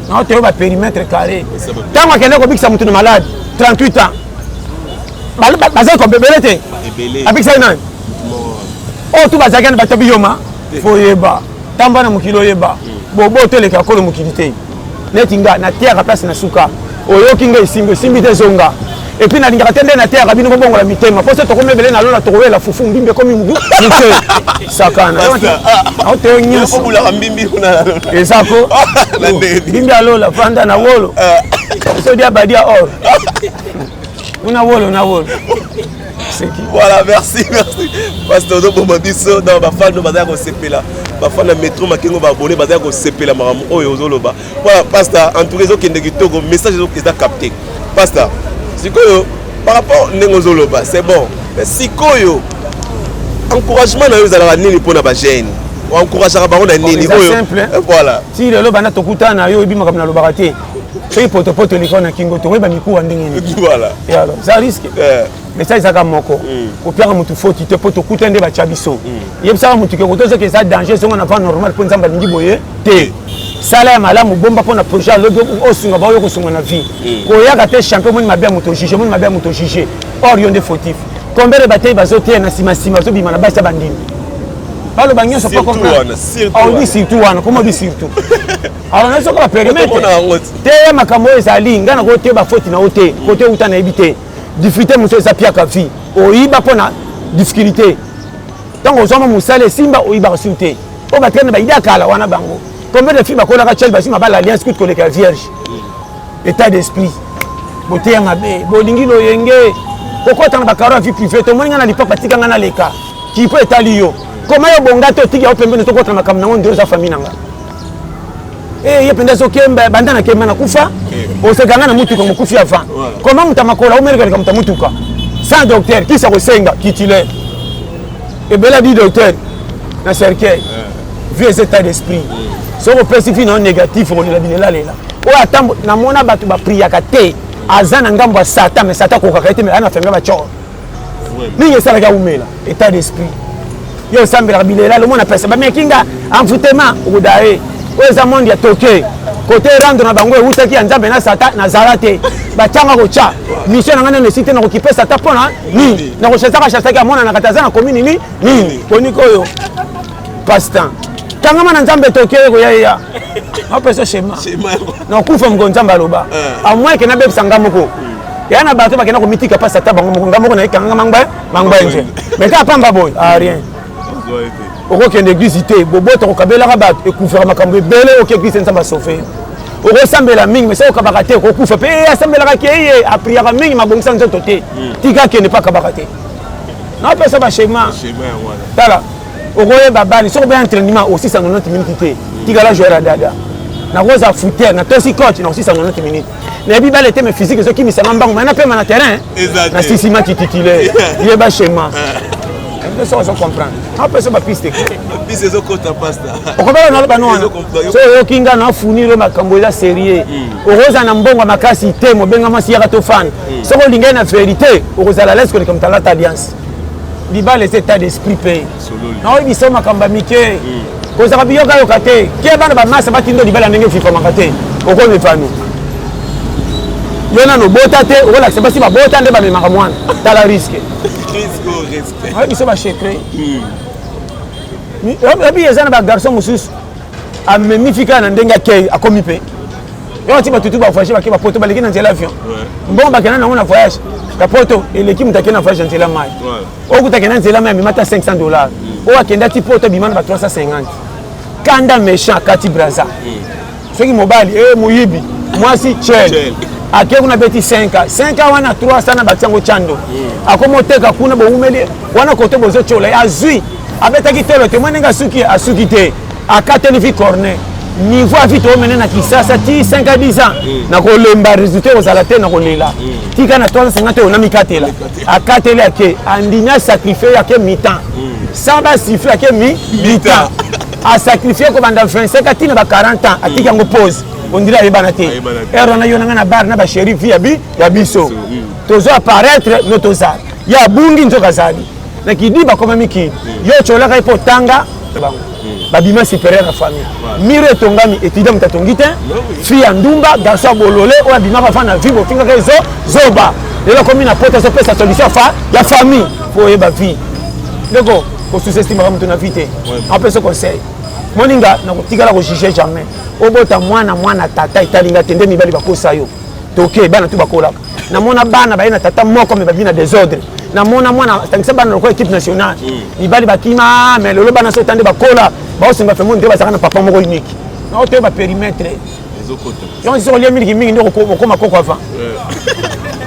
[SPEAKER 1] nao toyo bapérimètre carré? Ntango akende kobikisa motu na malade 38 ans, bazali kobebele te, abikisaki nani? Oyo tu bazalaki na bato biyoma, faut yeba. Tamba na mokili oyeba. Bobo toleka kolo mokili te. Neti nga nateyaka place na suka. Oyoki nga esimbi, esimbi te zonga. Et puis nalingaka te nde nateyaka bino bobongola mitema. Mpo so tokomi ebele na lola tokowela fufu mbimbi ekomi mutu moke. Sakana. Aoteyo nyonso.
[SPEAKER 2] Obulaka mbimbi kuna na lola.
[SPEAKER 1] Eza ko.
[SPEAKER 2] Na ndenge nini?
[SPEAKER 1] Mbimbi ya lola fanda na wolo. So dia badia or. Una wolo na wolo. Seki.
[SPEAKER 2] Voilà, merci, merci. Pasteur ozoboma biso donc bafan baza ya kosepela. Bafan ya Metro Makengo baabonné baza ya kosepela makambo oyo ozoloba. Voilà, pasteur, en tout cas ezokende kitoko, message eza capté. Pasteur, sikoyo par rapport ndenge ozoloba, c'est bon. Mais sikoyo encouragement na yo ezalaka nini mpona bajeune? Encourageaka bango na nini
[SPEAKER 1] eza
[SPEAKER 2] oyo?
[SPEAKER 1] simple, hein.
[SPEAKER 2] Voilà.
[SPEAKER 1] Ti lelo banda tokutana na yo oyebi makambo nalobaka te. Soki potopoto eleka na kingo tokoyeba mikuwa ndenge nini.
[SPEAKER 2] Voilà.
[SPEAKER 1] Et alors, ça risque. Message ezaka moko. Kopiaka motu foti te mpo tokuta nde batya biso. Yebisaka motu ke koto soki eza danger zonga na voie normale mpo Nzambe alingi boye te. Sala ya malamu bomba mpo na projet alobi osunga baoyo kosunga na vie. Koyaka te champion moni mabe ya moto juge, moni mabe ya moto juge. Or yo nde fautif. Combien de bateyi bazoteya na nsima nsima bazobima na basi ya bandimi. Baloba nyonso po
[SPEAKER 2] Surtout
[SPEAKER 1] comprendre.
[SPEAKER 2] wana, surtout
[SPEAKER 1] Ah,
[SPEAKER 2] wana.
[SPEAKER 1] olobi surtout wana, comment olobi surtout? Alors nazoka ba périmètre.
[SPEAKER 2] Okomona yango te.
[SPEAKER 1] Te ya makambo oyo ezali ngai nakoki te bafoti na yo te kote euta nayebi te difficulté mosusu eza piaka vie oyiba mpo na difficulté ntango ozwama mosala esimba oyibaka susu te oyo batikali na baide ya kala wana bango combien de filles bakolaka tiel bazwi mabala alliance kutu koleka ya vierge. État d'esprit boteya mabe bolingi loyenge kokota na bakaro ya vie privée tomoni ngai na lipapa tika ngai naleka kipo etali yo koma yo bonga te otiki yango pembeni tokota na makambo nango nde oza famille na nga. Ye mpenza azokemba banda na kemba nakufa oseka nga na mutuka mokufi avant koma moto ya makolo aomeleka moto ya mutuka sans docteur kisa kosenga kitulaire ebele di docteur na cercueil. Vie eza état d'esprit. Soki opesi vie na yo négatif okolela bilelalela oyo ata namona bato bapriaka te aza na ngambo ya satan mais satan akokaka ye te mais aza na famille bacor mingi esalaki awumela état d'esprit. Yo osambelaka bilela lomona pesa bameki nga envoûtement okoda ye oyo eza monde ya toke kote rendre na bango eutaki ya Nzambe na satan nazala te batianga kotya mission na ngai nano esi te nakokipe satan mpona nini nakochasaka chasaki amonanaka te aza na commune nini nini koniki oyo passe-temps kangama na Nzambe toke koya ya apesa schéma nakufa moko Nzambe aloba à moins ke nabebisa nga moko ya na bato bakenda komitika mpasi ata bango moko nga moko nayekanga mangba mangba nje mais kaka pamba boye ah rien okokende église te bobota kokabelaka bato ekufaka makambo ebele oke église Nzambe asauve okosambela mingi mais soki okabaka te okokufa mpe ye asambelaka ke ye apriaka mingi mabongisa nzoto te tika akende mpe akabaka te napesa baschéma tala okoyeba bani soki obeya entraînement osisa 90 minutes te tikala joueur ya dada nakoza footer natosi coach nakosisa 90 minutes nayebi bale te mais physique ezokimisanga mbango mai napema na terrain
[SPEAKER 2] Eza te.
[SPEAKER 1] nasisima titulaire yeba schéma soki ozo comprendre apesa bapiste.
[SPEAKER 2] Bisi ezokota pasteur.
[SPEAKER 1] Okobala naloba no wana
[SPEAKER 2] Ezokomprendre.
[SPEAKER 1] So oyoki nga na fournir oyo makambo eza sérieux okozala na mbongo ya makasi te mobenga mwasi yaka tofanda soki olingai na vérité okozala lese koleka moto alata alliance. Libala eza état d'esprit mpe naoyebisa yo makambo ya mike kozala biyokayoka te ke bana bamasa batindo libala ndenge efifamaka te okomefano yo nano obota te okolakisa basi babota nde bamemaka mwana tala risque.
[SPEAKER 2] Risque au respect.
[SPEAKER 1] Oyebi biso basecret oyebi eza na bagarçon mosusu amemi fika na ndenge akei akomi mpe yo ti bato tu bavoyage bake bapoto baleki na nzela avion mbongo bakenda nango na voyage ya poto eleki moto akende na voyage ya nzela mai oyo kuta akenda nzela mai amema ata 500 $ oyo akenda ti poto abima na ba 350 kanda méchant akati braza soki mobali e moyibi mwasi chel
[SPEAKER 2] Chel.
[SPEAKER 1] ake kuna beti 5 5 wana 300 na batia yango chando akomi oteka kuna bowumeli wana kote bozotiola ye azwi abetaki tolo te mwa ndenge asuki asuki te akateli vi corner niveau ya vi toomene na Kisasa ti 5 à 10 ans nakolemba résultat ekozala te nakolela tika na 350 oyo namikatela akateli ake andimi asacrifie ake mi-temps sans basiffle ake mi mi-temps asacrifie kobanda 25 atina ba 40 ans atiki yango pause ondiri ayebana te.
[SPEAKER 2] Ayebana te.
[SPEAKER 1] Ere wana yo nanga na bar na bachéri vie ya bi ya biso tozo apparaître no tozala ye abungi nzoka azali na kidi bakoma mikili yo otyolaka ye mpo otanga bango babima supérieur na famille miro etongami étudiant moto atongi te fille ya ndumba garçon ya bolole oyo abimaka fa na vie bofingaka ezo zoba lelo akomi na poto azopesa solution fa ya famille po oyeba vie ndeko. Kosous-estimaka moto na vie te. Apesa conseil, moninga, nakotikala kojuger jamais. Obota mwana, mwana tata etalinga te. Nde mibali bakosa yo. Toke bana tu bakolaka. Namona bana baye na tata moko, me babi na désordre. Namona mwana atangisa bana lokola équipe nationale, mibali bakima. Me lelo bana so nde bakola, baosenga femo nde bazalaka na papa moko unique. Naotoyeba périmètre yango. Soki olia miliki mingi, nde okoma koko avant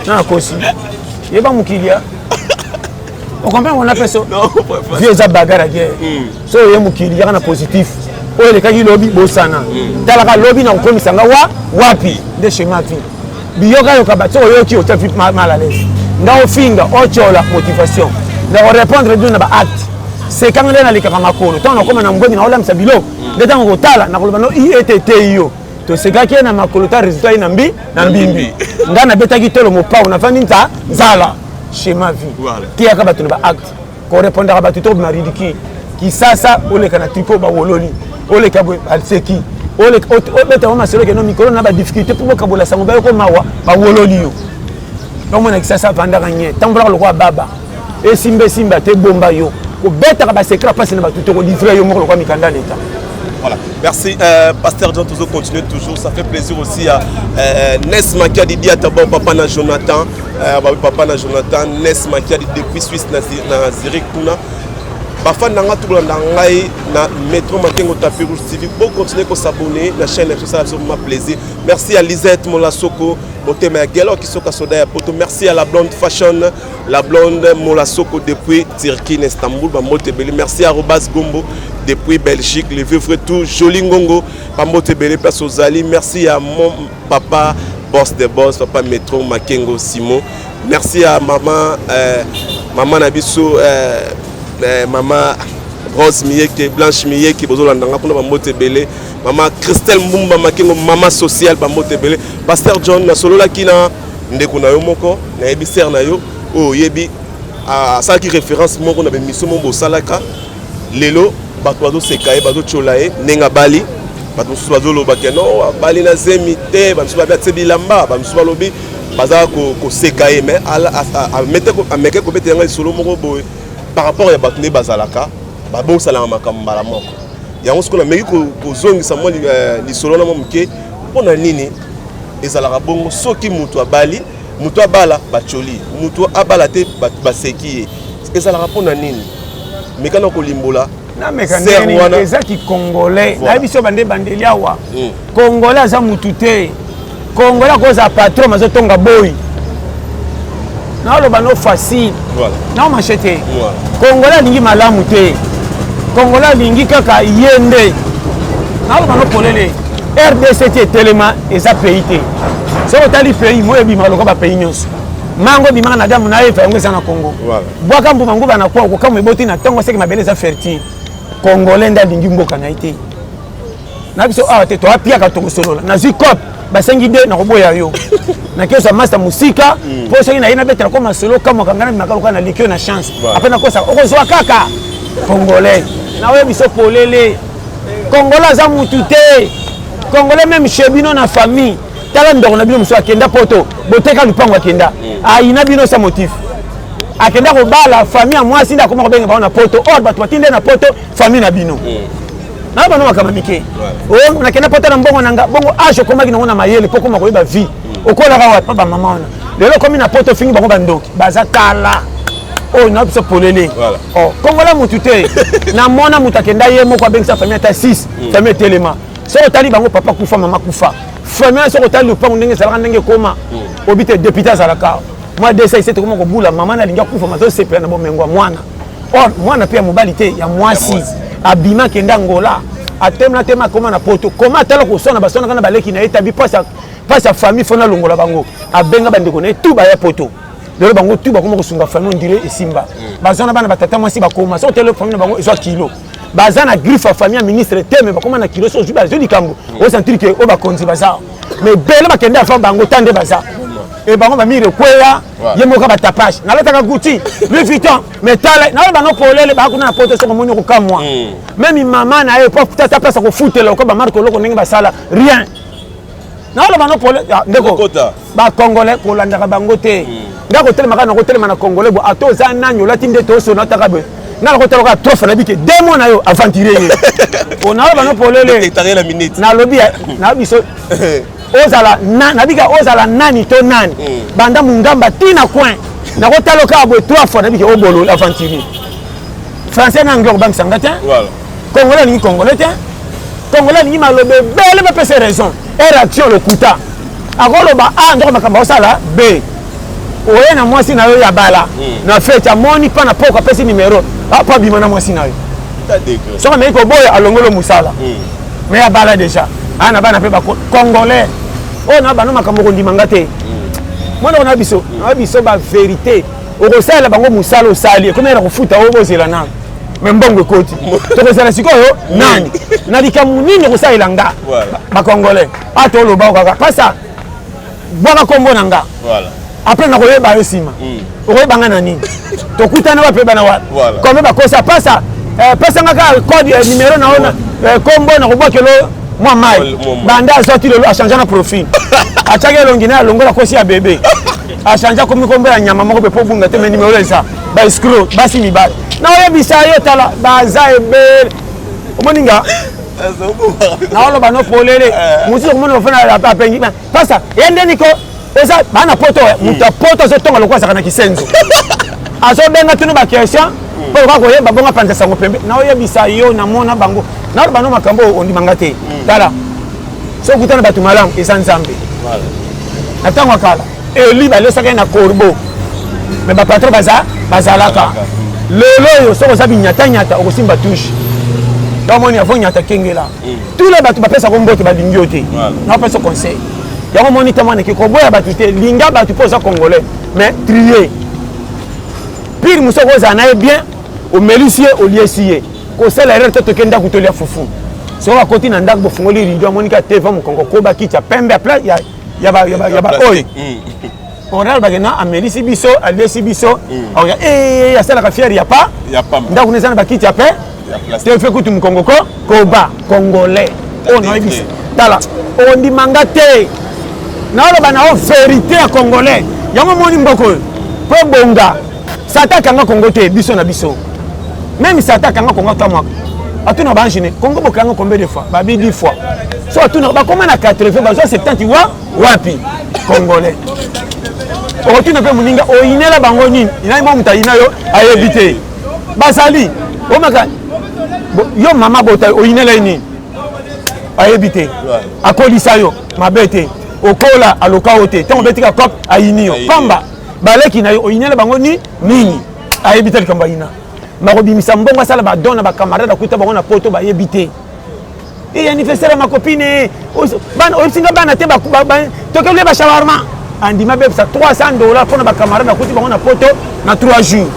[SPEAKER 1] na nakosi. Yeba mokili ya ocomprendre ngo. Napeso vie eza bagarre ya guerre. So oye mokili, yaka na positif. Oyo elekaki lobi, bosana. Talaka lobi na kokomisa nga wa wapi. Nde schéma vie. Biyokayoka bato, soki oyoki, otya vie mal à l'aise. Nga ofinga, otyola motivation, na korépondre bino na baacte. Sekanga nde nalekaka makolo. Ntango nakóma na mbweni, naolamisa biloko. Nde ntango kotala, nakoloba no i ete eteyi yo. Tosekaki ye na makolo, ta résultat ye na mbi na mbimbi. Nga nabetaki tolo mopao, nafandi nza nzala. Schéma vie, teyaka bato na baacte. Korépondaka bato to bima ridicule. Kisasa, oleka na triko, bawololi. Oleka boye, baseki. Obeta ngo masolo, keno mikolo na badifficulté mpo bokabola sango, bayoko mawa, bawololi yo. Omona Kisasa, avandaka nye, tambolaka lokola baba. Esimba, esimba te, bomba yo. Kobetaka basecret mpasi na bato te, kolivrer yo moko lokola mikanda leta.
[SPEAKER 2] Voilà. Merci, Pasteur John, toujours continue toujours. Ça fait plaisir aussi à Nes Makiadi Diata, bon papa na Jonathan, papa na Jonathan, Nes Makiadi depuis Suisse na, na Zurich kuna. Bafan na nga, tokolanda ngai na Métro Makengo Tapis Rouge TV. Bo continuer ko s'abonner na chaîne na biso, ça vraiment plaisir. Merci à Lisette Molasoko, motema ya Gelo Kisoka Soda ya Poto. Merci à la Blonde Fashion, la Blonde Molasoko depuis Turquie, Istanbul, bambote ebele. Merci à Robas Gombo depuis Belgique, le vieux frère tout Joli Ngongo, bambote ebele place ozali. Merci à mon papa, boss de boss, papa Métro Makengo Simon. Merci à maman, maman na biso, maman Rose Miyeke, Blanche Miyeke, bozolandanga kuna, bambote ebele. Mama Christelle Mbumba Makengo, mama sociale, bambote ebele. Pasteur John, nasololaki na ndeko na yo moko, nayebi sœur na yo oyo oyebi, asalaki référence moko na baémission moko bosalaka. Lelo bato bazoseka ye, bazotyola ye ndenge abali. Bato mosusu bazoloba ke non, abali na zemi te. Bamosusu babi atie bilamba, bamosusu balobi baza koseka ye. Mais ameke kobetela ngai lisolo moko boye par rapport ya bato nde bazalaka babosalaka makambo mbala moko. Yango sikoyo nameki kozongisa mwa lisolo wana mwa moke. Mpo na nini ezalaka bongo? Soki moto abali, moto abala batioli, moto abala te baseki ye, ezalaka mpo na nini? Mekana kolimbola.
[SPEAKER 1] Nameka ndenge eza kicongolais. Nayebi so bande bandeli awa. Congolais aza mutu te. Congolais akozala patron, azotonga boyi. Naoloba no facile, naomarcher te. Congolais alingi malamu te. Congolais alingi kaka ye nde. Naoloba no polele, RDC ti etelema, eza pays te. Soki otali pays moyo, ebimaka lokola bapays nyonso. Mango ebimaka na damu na Eva, yango eza na Congo. Bwaka mbuma nguba na kwa, okokamwa eboti na ntongo, seke mabele eza fertile. Congolais nde alingi mboka na ye te. Na biso awa te, toapiaka, tokosolola. Nazwi cope, basengi de nakoboya yo. Nakezwa masta mosika mpo soki naye nabetela ko masolo, kamwaka ngai, nabimaka lokola naleki yo na chance. Apres nakosa, okozwa kaka Congolais. Naoyebi biso polele, Congolais aza mutu te. Congolais, même chez bino na famille, tala ndoko na bino mosusu akenda Poto, boteka lupango, akenda, ayina bino sa motif. Akenda kobala, famille ya mwasi nde akoma kobenga bango na Poto. Or bato batinde na Poto, famille na bino. Na bano makambo mike, nakenda Poto na mbongo na nga. Bongo age okomaki nango na mayele mpo okoma koyeba vie, okolaka wapi? Mpa bamama wana lelo okomi na Poto, ofingi bango bandoki, baza kala. Oyo na biso polele, Kongola mutu te. Namona moto akenda ye moko, abengisa famille ata 6, famille etelema. Soki otali bango, papa kufa, mama kufa, famille. Soki otali lupango ndenge ezalaka, ndenge ekoma, obi te député azalaka mwa desa ese tokoma kobula. Mama nalingi akufa, mazosepela na bomengo ya mwana. Or mwana mpe ya mobali te, ya mwasi. Abima, akenda Ngola, atemela tema, akoma na Poto. Koma atala koswana, baswanaka na baleki na ye. Tabi mpasi ya famille, fo nalongola bango. Abenga bandeko na ye tu, baya Poto. Lelo bango tu bakoma kosunga famille, ondire esimba. Baza na bana, batata mwasi bakoma. Soki otele famille na bango, ezwa kilo. Baza na griffe ya famille ya ministre te, me bakoma na kilo. So ozwi, bazwi likambo, osentir ke oyo bakonzi baza. Mais ebele bakende avant bango, ta nde baza e bango bamire ekweya. Ye moko batapage, nalataka Gucci, Louis Vuitton, mais tala nayo bango polele, bakuna na Poto. Soki omoni, okokamwa. Même mama na ye po tata place akofutela oko bamarke oloko ndenge basala rien. Naoloba no pole, ndeko. Bacongolais kolandaka bango te. Nga kotelema kaka na kotelema na Congolais bo. Ata oza nani, olati nde tosona, otaka boye. Nga nakotala kaka trofe, nayebi ke demo na yo aventurier ye. Onaloba no polele, nalobi na biso ozala nabika ozala nani to nani, banda mungamba tina coin, nakotala kaka boye trois fois, nabiki obolo aventurier. Français na anglais okobangisa nga te. Congolais alingi congolais te. Congolais alingi maloba ebele, bapesa raison e réaction lokuta. Akoloba a ndoko makambo osala b oye na mwasi na yo ya bala na fete, amoni mpa na poko, apesi numero po abima na mwasi na yo. Soki ameki koboya, alongolo mosala. Mais ya bala déjà, aya na bana mpe. Congolais oyo na bano makambo kondima nga te. Mwana na biso, na biso bavérité, okosalela bango mosala, osali, ekomi na kofuta oyo bozela nano. Me mbongo ekoti, tokozala sikoyo nani na likambo nini okosalela nga? Bacongolais ata oloba kaka pasa bwaka kombo na nga, après nakoyeba yo nsima. Okoyeba nga na nini? Tokutana wapi? Oyebana wapi? Comme bakosa pasa, pesanga kaka code, numéro na yo, kombo, nakobwakelo mwa mai. Banda azwaki lelo, achange na profil, atiaki elongi na alongola kosi ya bebe, achange, akomi kombo ya nyama moko mpe po bunga te. Me numéro eza baescroc, basi mibali naoyebisa yo, tala, baza ebele. Omoni nga naoloba no polele, mosusu okomona ofana apengi pasa ye ndeni ko eza bana poto. Moto ya poto azotonga lokola azalaka na kisenzo, azobenga tino baquestion mpo lokola koyeba bongo apanza sango pembe. Naoyebisa yo, namona bango, naoloba no makambo oyo ondimanga te. Tala, soki okutana bato malamu, eza Nzambe. Na ntango ya kala, eli balesaka ye na corbeau, me bapatron baza bazalaka. Lelo oyo, soki oza binyatanyata, okosimba touche. Omoni, avo nyata kengela tous les bato bapesako mbote, balingi yo te. Naopesa conseil yango. Omoni te, mwana, koboya bato te, linga bato mpo oza congolais, mais trie pire. Mosu okozala na ye bien, omelisi ye, oliesi ye, kosala erreur te. Toke ndako, tolia fufu. Soki akoti na ndako, bofungoli rideau, amoni ka teva mokongo, koba kiti ya pembe ya baoyo oral bakenda, amelisi biso, aliesi biso, asalaka fiere ya pa ndako eza na bakiti ya pe te fe kutu mokongo ko koba. Congolais oyo nayebisa, tala, ondimanga te, naoloba na yo vérité ya congolais. Yango omoni mboka oyo mpo ebonga, sata akanga Kongo te, biso na biso. Même sata akanga Kongo ata mwaka, atuna baangine Kongo bokanga combien de fois? Babi 10 fois. So atuna bakoma na 80, bazwa 70 wa wapi? Congolais okotuna mpe moninga oyinela bango nini? Inani mo moto ayina yo ayebi te. Bazali omaka yo mama bota, oyinela ye nini? Ayebi te. Akolisa yo mabe te, okola, aloka yo te. Ntango obetika cop, ayini yo pamba. Baleki na yo, oyinela bango ni nini? Ayebi te likambo ayina. Bakobimisa mbongo, asala badon na bacamarade, akuta bango na poto, bayebi te. E anniversaire ya macopine, bana oyebisinga bana te, tokelia bashawarma, andima bebisa 300 $ mpona bacamarade akuti bango na poto na 3 jours.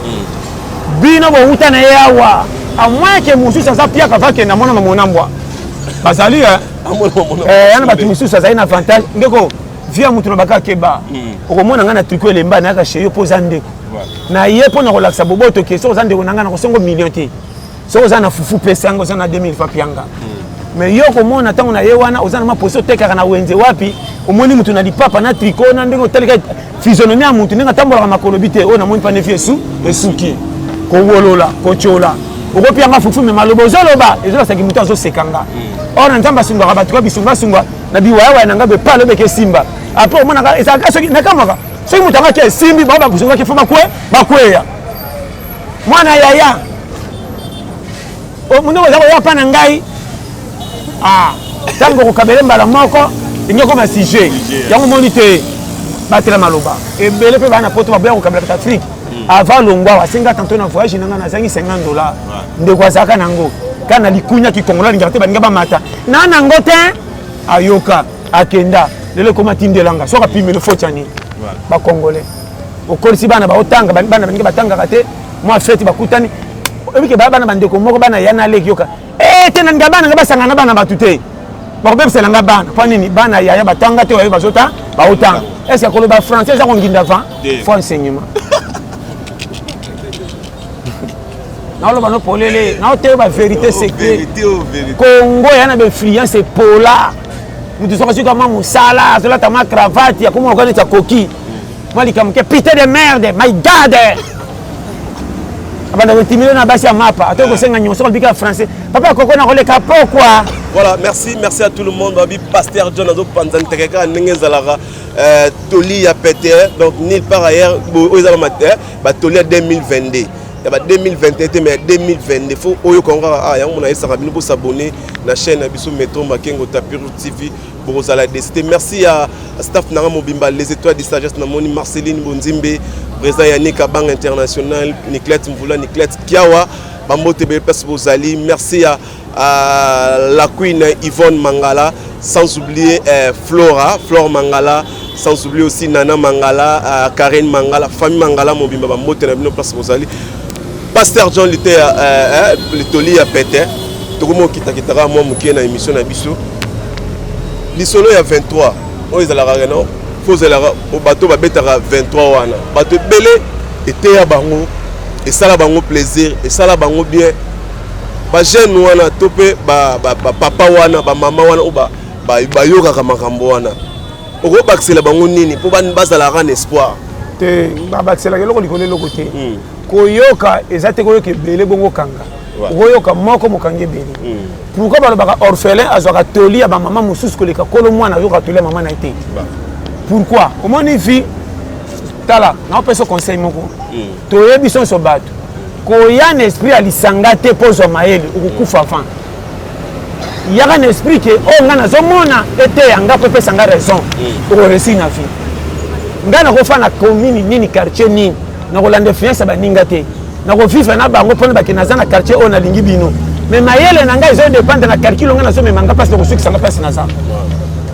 [SPEAKER 1] Bino bowuta na ye awa, à moins ke mosusu aza piaka, vakende amona mamonambwa bazali yana. Bato mosusu azali na avantage. Ndeko, via moto na baka keba. Okomona ngai na tricot elemba, nayaka chez yo mpo oza ndeko na ye, mpo na kolakisa boboto ke soki oza ndeko na ngai, nakosengo million te. Soki oza na fufu, pesa yango. Oza na 2000 fa pianga. Mais yo komona ntango na ye wana, oza na maposi, otekaka na wenze wapi, omoni mutu na lipapa na tricot, na ndenge otalika physionomie ya mutu, ndenge atambolaka makolo bi te. Oyo namoni mpa nefi esu esuki kowolola kotiola, okopianga fufu, me maloba ozoloba ezolakisaki mutu azoseka nga. Or na Nzambe asungaka bato ka bisungasunga na biwayawaya na nga boye pa alobeka esimba. Après omonaka ezalaka soki nakamwaka, soki moto angaki esimbi, bao bakusungaki fo bakwe bakweya. Mwana yaya munoko oza koya pa na ngai, ntango okokabele mbala moko, elingi okoma sujet. Yango omoni te, batela maloba ebele mpe baa na poto baboya kokabela bato Afrique. Avant longwa, asenga tanto na voyage na ngai, nazangi 50 $. Ndeko azalaka nango kaka na likunya kikongola, alingaka te baninga bamata na nango te. Ayoka, akenda, lelo ekoma tindelanga. Soki apimeli foti ya nini? Bacongolais okolisi bana, baotanga, bana baninga batangaka te. Mwa feti bakutani, oyebike baya bana bandeko moko, bana ya na leki, yoka e te, nalinga bana nga basangana na bana bato te, bakobebisela nga bana. Mpo nini? Bana yaya batanga te, oyo bazota baotanga. Est ce que koloba français eza konginda van fo enseignement? Naoloba no polele, naoteyo bavérité secret. Congo eya na bainfluence epola. Motu soki azuka mwa mosala, azolata mwa cravate, akoma lokola neti akoki mwa likambo ke putain de merde, my God. Abanda kotimile na basi ya mapa, atoki kosenga nyonso kolobika ya français. Papa koko na koleka pokwa.
[SPEAKER 2] Voilà, merci, merci à tout le monde. Babi Pasteur John azo panza nteke kaka ndenge ezalaka toli ya pete, donc nulle part ailleurs oyo eza ba toli ya 2022. Ya ba 2021 te, mais ya 2022 faut oyo konga ah yango mona yesaka bino bo s'abonner na chaîne na biso Metro Makengo Tapis Rouge TV bokozala décidé. Merci à staff nanga mobimba les étoiles de sagesse na moni Marceline Bonzimbe, président Yannick Abang International, Niclette Mvula, Niclette Kiawa, bambote bele place bozali. Merci à la queen Yvonne Mangala, sans oublier Flora, Flore Mangala, sans oublier aussi Nana Mangala, Karen Mangala, famille Mangala mobimba bambote na bino place bozali. Pasteur John Liteya Litoli ya pete tokomi okitakitaka mwa moke na émission na biso lisolo ya 23 oyo ezalaka no fo ozalaka bato babetaka 23 wana bato ebele eteya bango esala bango plaisir esala bango bien bajeune wana to mpe bapapa wana bamama wana oyo bayokaka makambo wana okobakisela bango nini mpo bazalaka na espoir
[SPEAKER 1] te babakiselaka eloko likolo eloko te. Koyoka eza te koyoka ebele bongo kanga okoyoka moko mokangi ebele. Pourquoi balobaka orphelin azwaka toli ya bamama mosusu koleka kolo mwana azoka toli ya mama na ye te? Pourquoi? Omoni vie, tala, naopesa conseil moko. Toyebi so nyonso bato koya na esprit ya lisanga te mpo ozwa mayele, okokufa avant. Yaka na esprit ke oyo ngai nazomona eteya nga mpo epesa nga raison, okoréussir na vie. Ngai nakofa na commune nini, quartier nini, nakolanda influence ya baninga te, nakovivre na bango mpona bakende. Naza na quartier oyo nalingi bino, mais mayele na ngai ezodépendre na calcul ngai nazomema nga mpasi nakosukisa nga mpasi naza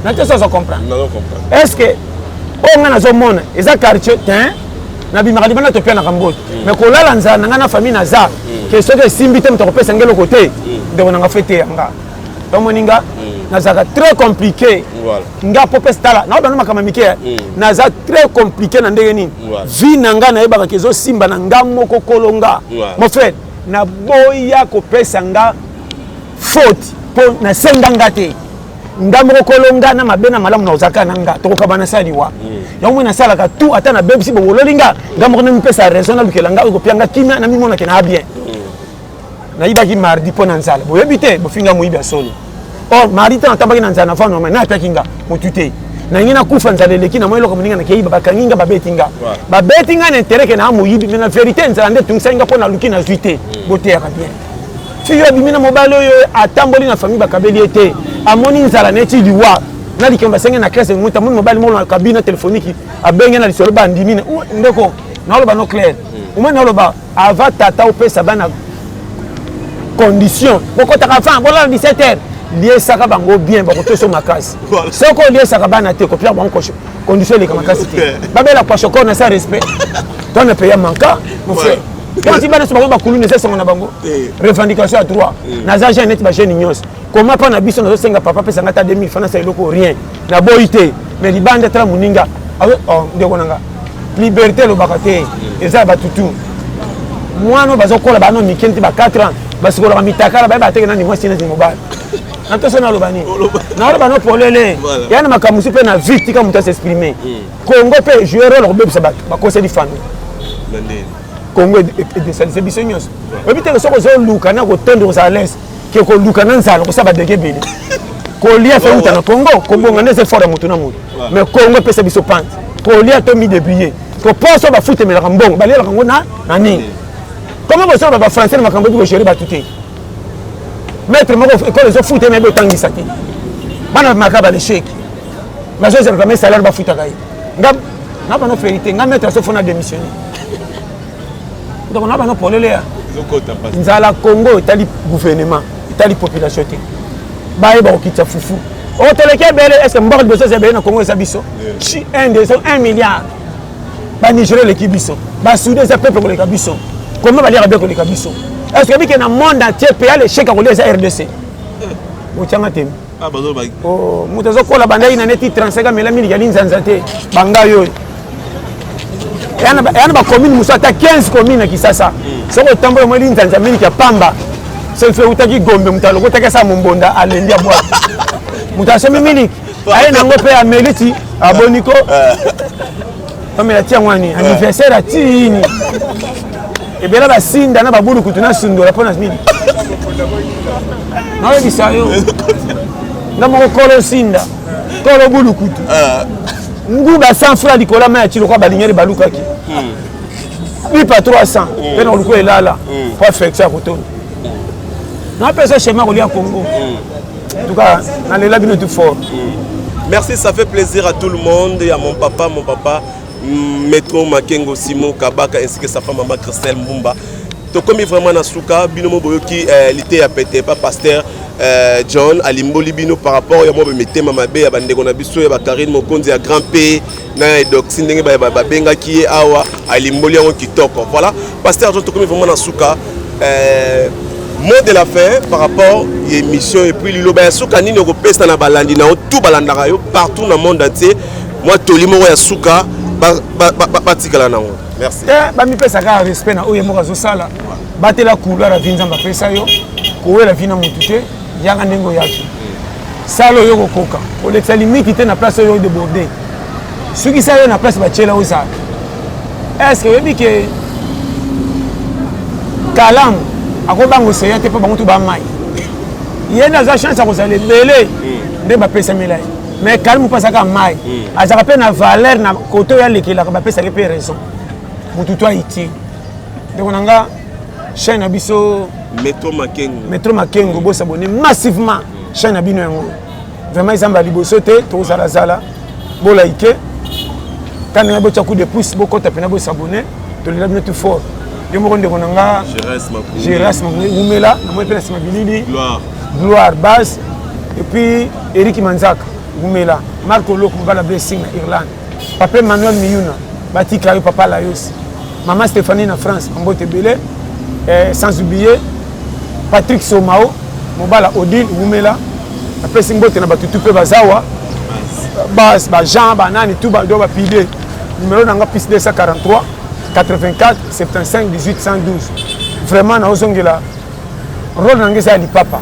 [SPEAKER 1] na te. So ozo comprendre? Est ce que oyo ngai nazomona eza quartier te? Nabimaka libanda, topianaka mboto, mais kolala nzala na ngai na famille naza ke soki esimbi te, moto akopesa ngai eloko te. Ndeko nanga, fe te yanga tomoni nga nazalaka très compliqué. Nga po pesa, tala, naobana makambo mike, naza très compliqué na ndenge nini? Vie na nga nayebaka ke ezosimba na nga moko kolo nga. Mon frère, naboya kopesa nga faute mpo nasenga nga te. Nga moko kolo nga na mabe na malamu nazalaka na nga, tokokaba na saliwa yango moi nasalaka tout. Ata nabebisi bobololi nga, nga moko namipesa raison, nalukela nga oyo kopia nga kimia, namimonake na bien. Nayibaki mardi mpo na nzala, boyebi te, bofinga moyibi ya solo. Or mardi ntango natambaki na nzala na vano, na apiaki nga motu te, nangi nakufa, nzala eleki na mwa eloko moninga nakeyiba, bakangi nga, babeti nga, babeti nga na intérêt ke naa moyibi, mais na vérité nzala nde etungisaki nga mpo naluki nazwi te. Boteyaka bien. Fille oyo abimi na mobali oyo atamboli na famille, bakabeli ye te, amoni nzala neti liwa na likambo asenge na classe moto, amoni mobali moko na cabine téléphonique, abenge na lisolo, bandimi. Ndeko, naoloba no clair, omoni, naoloba avant tata opesa bana condition bokotaka avant bolala 17 heures, liesaka bango bien, bakotoso makasi. Soki oliesaka bana te, kopia bango condition eleka makasi te, babela kwashiorkor na sa respect to na peya manka. Mon frère, quand bana so bango bakuluna, eza esengo na bango, revendication ya droit. Naza jeune neti bajeune nyonso. Koma mpa na biso, nazosenga papa apesanga ata 2000 francs, nasa eloko, rien, naboyi te. Mais libanda, tala moninga, ndeko na nga, liberté elobaka te, eza ya batutu. Mwana oyo bazokola bana mike neti ba 4 ans, basikolaka mitakala, bayeba teke nani mwasi neti mobali. Na toso naloba nini? Naloba no polele ya na makambo mosusu mpe na vie, tika moto as'exprime. Congo mpe jouer rôle kobebisa bato, bakoseli famille. Congo edesalise biso nyonso. Oyebi teke soki ozoluka na kotonda, kozala lese ke koluka na nzala, kosala badege ebele, kolia fe uta na Congo, kobonga nde eza effort ya motu na motu. Mais Congo epesa biso pante kolia to midébrouiller, koposo bafutemelaka mbongo, balielaka yango na nini? Comment bosala bafrançais na makambo ebi kogérer bato te? Maître moko ekole ezofuta ye, nayebi otangisa te, bana maka balesheki, bazozela réclame salaire, bafutaka ye. Nga na bano vérité, nga maître azofona démissionner. Donc na bano polele ya nzala Congo etali gouvernement, etali population te. Bayeba kokitisa fufu oyo toleki ebele. Est ce que mboka liboso eza ebele na Congo eza biso? Chi Inde eza 1 milliard, Banigéria eleki biso, Basoudan eza peuple koleka biso, koma baliaka bien koleka biso. Est ce que bike na monde entier pays l'échec ya kolia eza RDC? Botianga temi. Moto azokola bandaki na neti 35, amela miliki, ali nzanza te. Bangai oyo eya na bacommune mosusu, ata 15 commune na Kisasa, soki otambola omoni nzanza, miliki ya pamba. Soki eutaki Gombe, moto alokotaki asala mombonda, alembi, abwaki. Moto asomi miliki, aye nango mpe ameli ti aboniko, amela ti yango wani anniversaire atini. Ebele basinda na babulukutu na sundola mpo na nini? Nayebisa yo nga moko kolo sinda kolo bulukutu ah. Nguba 100 francs likolo ya mai ya tilokwa balingeli balukaki lipa 300 mpe na koluka elala mpo affection ya kotonda napesa schéma kolia Congo. En tout cas, nalela bino tout fort.
[SPEAKER 2] Merci, ça fait plaisir à tout le monde et à mon papa Metro Makengo Simon Kabaka ainsi que sa femme maman Christelle Mbumba. Tokomi vraiment na suka. Bino mo boyoki lite ya pete pa pasteur John alimboli bino par rapport ya mwa mitema mabe ya bandeko na biso ya bakarine Mokonzi ya Grand P na Edoxi, ndenge babengaki ye awa, alimboli yango kitoko. Voilà, pasteur John, tokomi vraiment na suka. Mot de la fin par rapport ya émission et puis liloba ya suka nini okopesa na balandi na yo tout balandaka yo partout na monde entier, mwa toli moko ya suka batikala nango? Merci.
[SPEAKER 1] Te, bamipesaka respect na oyo moko azosala. Batela couloir ya vie Nzambe apesa yo. Kowela vie na motu te. Yaka ndenge oyaki, sala oyo kokoka, kolekisa limite te na place oyo déborde. Sukisa yo na place batiela ozala. Est ce que oyebi ke kalamu akobanga oseya te mpo bango tu bamai? Ye nde azwa chance ya kozala ebele nde bapesamela ye, mais kalamu mpo azalaka mai, azalaka mpe na valeur na kote oyo alekelaka, bapesaki mpe raison. Motu to aiti ndeko na nga, chaîne na biso
[SPEAKER 2] Metro Makengo.
[SPEAKER 1] Metro Makengo, bosabone massivement chaîne na bino. Yango vraiment ezamba liboso te, tozalazala bolike kandenge, botya coup de pouce, bokɔta mpena bosabone. Tolela bino tout fort. Yo moko ndeko na nga Géras Wumela, namoni mpe na nsima bilili Gloire Base et puis Eric Manzaka Wumela, Marco Loko mobala Blessing na Irlande, papa Emmanuel Miyuna, batika yo, papa Layos, mama Stéphanie na France, mbote ebele. Sans oublier Patrick Somao mobala Odile Wumela. Napesi mbote na bato tu mpe bazawa bas bajean banani tu do bapide. Numéro na nga plus 243 84 75 18 112. Vraiment naozongela rôle na nga eza ya lipapa.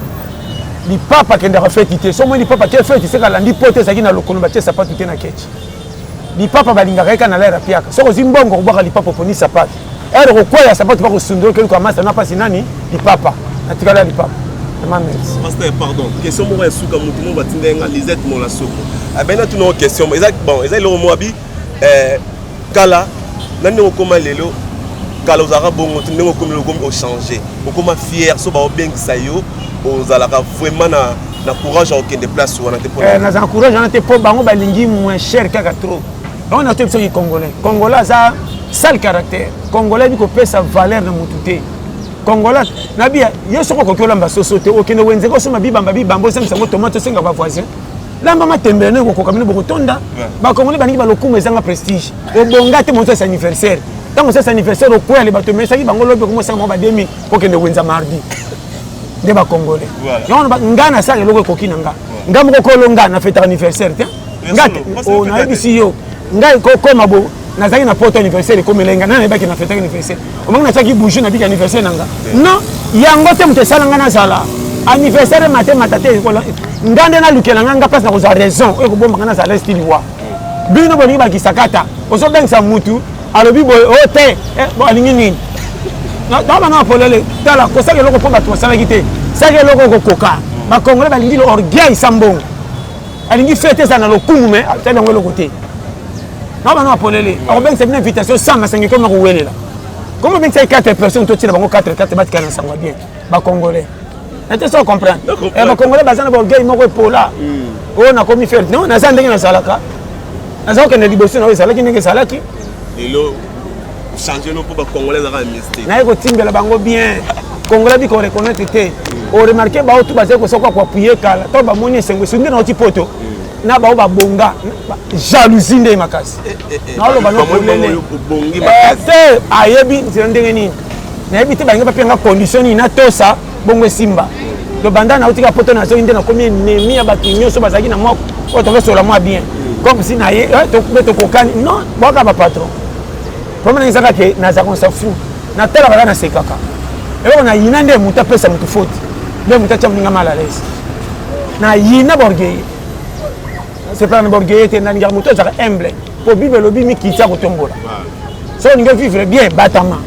[SPEAKER 1] Lipapa akendaka feti te. So moi lipapa ke feti seka alandi po te, ezalaki na lokolo batie sapatu te na kechi. Lipapa balingaka ye kaka na lere apiaka. Soki ozwi mbongo kobwaka lipapa, oponi sapatu ere kokwea sapatu mpa kosundolo keluka masa na mpasi nani lipapa natikala ya lipapa. Vraiment merci.
[SPEAKER 2] Pasteur, pardon, question moko ya suka. Motu moko batinda ye nga, Lisette Molasoko abena tuna question. Eza bon, eza eloko moko abi kala na ndenge okóma lelo. Kala ozalaka bongo te, ndenge okomi lelo, okomi ochange, okóma fier. So baobengisa yo, ozalaka vraiment na courage ya kokende place wana te?
[SPEAKER 1] Mpona nazala courage wana te mpo bango balingi moins cher kaka trop. Bango na toyebi soki Congolais, Congolais aza sale caractère. Congolais yebi kopesa valeur na motu te. Congolais nabi yo soki okoki olamba soso te, okende wenze kosomba bibamba bibamba, osangisa yango tomate, osenga bavoisin lamba matembele no ekokoka bino bokotonda. Bakongolais balingi balokumu ezanga prestige. Obonga te moto asa anniversaire. Ntango osasa anniversaire, okweyale bato emesaki bango lobi, okomosanga bango ba 2000 okende wenza mardi. Nde bacongolais yango. Nga nasala eloko ekoki na nga. Nga moko kolo nga nafetaka anniversaire te. Nga nayebisi yo, ngai kokoma bo nazalaki na poto, anniversaire ekomela nga, nani nayebaki nafetaki anniversaire? Omangi natiaki bougie, nabiki anniversaire na nga. Non, yango te. Moto esala nga nazala anniversaire mate mata te. Nga nde nalukela nga nga place na kozwa raison oyo ekobombanga nazala stili wa bino bolingi bakisakata. Ozobengisa mutu, alobi boye o te, alingi nini? Bana polele, tala kosala eloko mpo bato basalaki te. Sala eloko okokoka. Bakongolais balingi orgueil sa mbongo, alingi fete ezala na lokumu, me atali yango eloko te. Na bana polele, akobengisa bino invitation sans masengi koma kowelela. Koma obengisa 4 personnes, totiela bango 4 4, batikala na sango bien. Bacongolais nate so comprendre, bacongolais baza na baorgueil moko epola. Oyo nakomi fier, non, naza ndenge nazalaka, naza kokende liboso na oyo ezalaki ndenge ezalaki.
[SPEAKER 2] Lelo change no mpo bacongolais ezalaka mystique.
[SPEAKER 1] Naye kotimbela bango bien. Congolais bi koreconnaître te. Oremarke bao tu bazali kosoka koapuye kala. Ntango bamoni esengo esu nde nauti poto na bao babonga, jalousie nde makasi. Naoloba no polele te, ayebi nzela ndenge nini nayebi te. Balingi bapenga condition nini natosa bongo esimba. To banda nauti ka poto, nazongi nde nakomi ennemi ya bato nyonso bazalaki na mwa oyo tokosola mwa bien, comme si na ye mpe tokokani. Non, bwaka bapatron. Problème nanga ezaka ke nazalaka, on s'en fout. Natalaka kaka, nasekaka. Eloko nayina nde moto apesa moto faute, nde moto atya moninga mal à l'aise. Nayina baorgueil, sepela na baorgueil te. Nalingaka moto azalaka humble po Bible elobi mikiti ya kotombola. So olingi vivre bien, batama.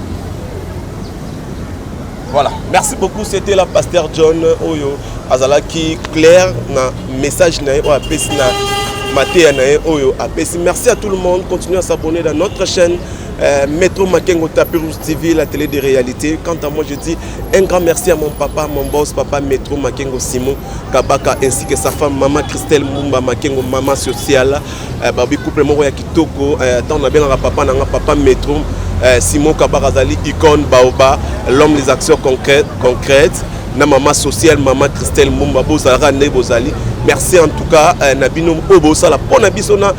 [SPEAKER 2] Voilà, merci beaucoup. C'était la pasteur John oyo azalaki clair na message na ye oyo apesi na mateya na ye oyo apesi. Merci à tout le monde. Continuez à s'abonner dans notre chaîne Metro Makengo Tapis Rouge TV, la télé des réalités. Quant à moi, je dis un grand merci à mon papa, mon boss, papa Metro Makengo Simon Kabaka, ainsi que sa femme, maman Christelle Mumba Makengo, maman sociale. Babi couple moko ya kitoko, tant na bien papa nanga papa Metro Simon Kabaka azali icône Baoba, l'homme les actions concrètes, concrètes. Na maman sociale, maman Christelle Mumba, bozalaka nde bozali. Merci en tout cas na bino oyo bosala mpo na biso na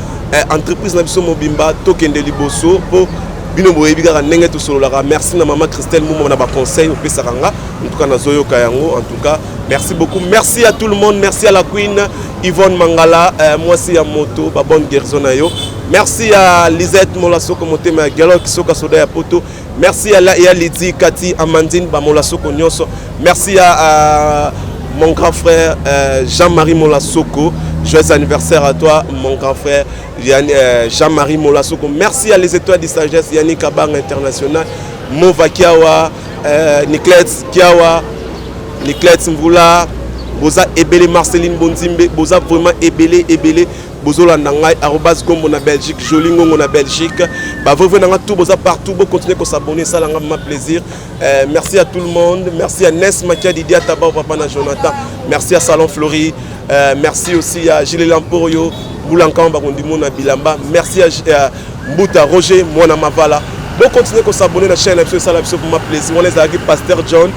[SPEAKER 2] entreprise na biso mobimba, tokende liboso mpo bino boyebi kaka ndenge tosololaka. Merci na mama Christelle Mumba na baconseil opesaka nga. En tout cas, nazoyoka yango. En tout cas, merci beaucoup. Merci à tout le monde. Merci à la queen Yvonne Mangala, mwasi ya moto, babonne guérison na yo. Merci à Lisette Molasoko, motema ya Gelok Soka Soda ya Poto. Merci à la, ya Lydie, Kati, Amandine Bamolasoko nyonso. Merci à mon grand frère Jean-Marie Molasoko. Joyeux anniversaire à toi, mon grand frère Jean-Marie Molasoko. Merci à les étoiles de sagesse, Yannick Abang International, Mova Kiawa, Niclet Kiawa, Niclet Mvula, boza ebele, Marceline Bonzimbe, boza vraiment ebele ebele. Bozolanda ngai arobas Gombo na Belgique, Joli Ngongo na Belgique, baveuve na nga tout, boza partout, bocontinue kosabonner, esalanga ma plaisir. Merci à tout le monde. Merci à Nes Makia Didia Taba, papa na Jonathan. Merci à Salon Fleury. Merci aussi à Gilles Lamporio, Boulankan Bakondimo na Bilamba. Merci à Mbuta Roger Mwana Mavala. Bon, continuez à s'abonner à la chaîne, ça la pour ma plaisir. On est avec Pasteur John.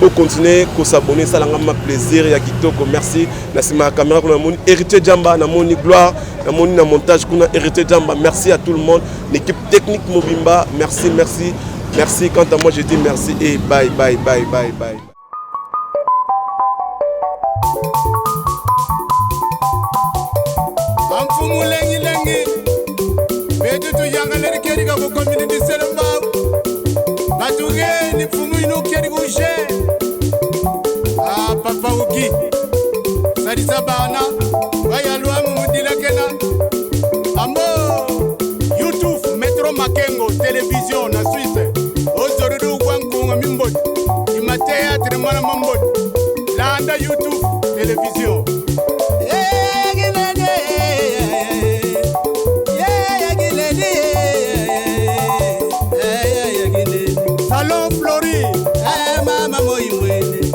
[SPEAKER 2] Bon, continuez à s'abonner, ça la ma plaisir. Ya kitoko. Merci. Na sima caméra kuna moni Héritier Jamba, na moni Gloire, na moni na montage kuna Héritier Jamba. Merci à tout le monde. L'équipe technique mobimba. Merci, merci. Merci. Quant à moi, je dis merci et bye, bye, bye, bye, bye.
[SPEAKER 3] Bamfumu lengi-lengi betu tuyangaleli kedi ka kukomini diselembau batugeni mfumu inu kedi kushe. Ah, papa uki salisa bana bayalwamu mudilakena ambo YouTube Metro Makengo Television na Suisse ozorudu gwankunga mimbodi imateatre mwana mambodi landa YouTube Television. Salon Flori.
[SPEAKER 4] Mama moi mwene,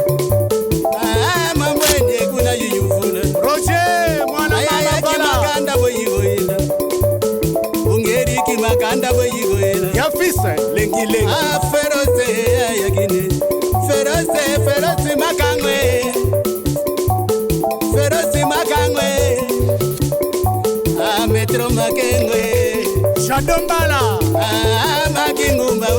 [SPEAKER 4] mama mwene kuna yuyuvula.
[SPEAKER 3] Roger mwana
[SPEAKER 4] Ayaya
[SPEAKER 3] mama bala.
[SPEAKER 4] Kimakanda boyigoyela ungeri kimakanda boyigoyela.
[SPEAKER 3] Ya fils lengi lengi.
[SPEAKER 4] Ah, ferose ayagine ferose ferose makangwe ferose makangwe, ah, Metro Makengwe.
[SPEAKER 3] Shadombala.
[SPEAKER 4] Ah, makingumba.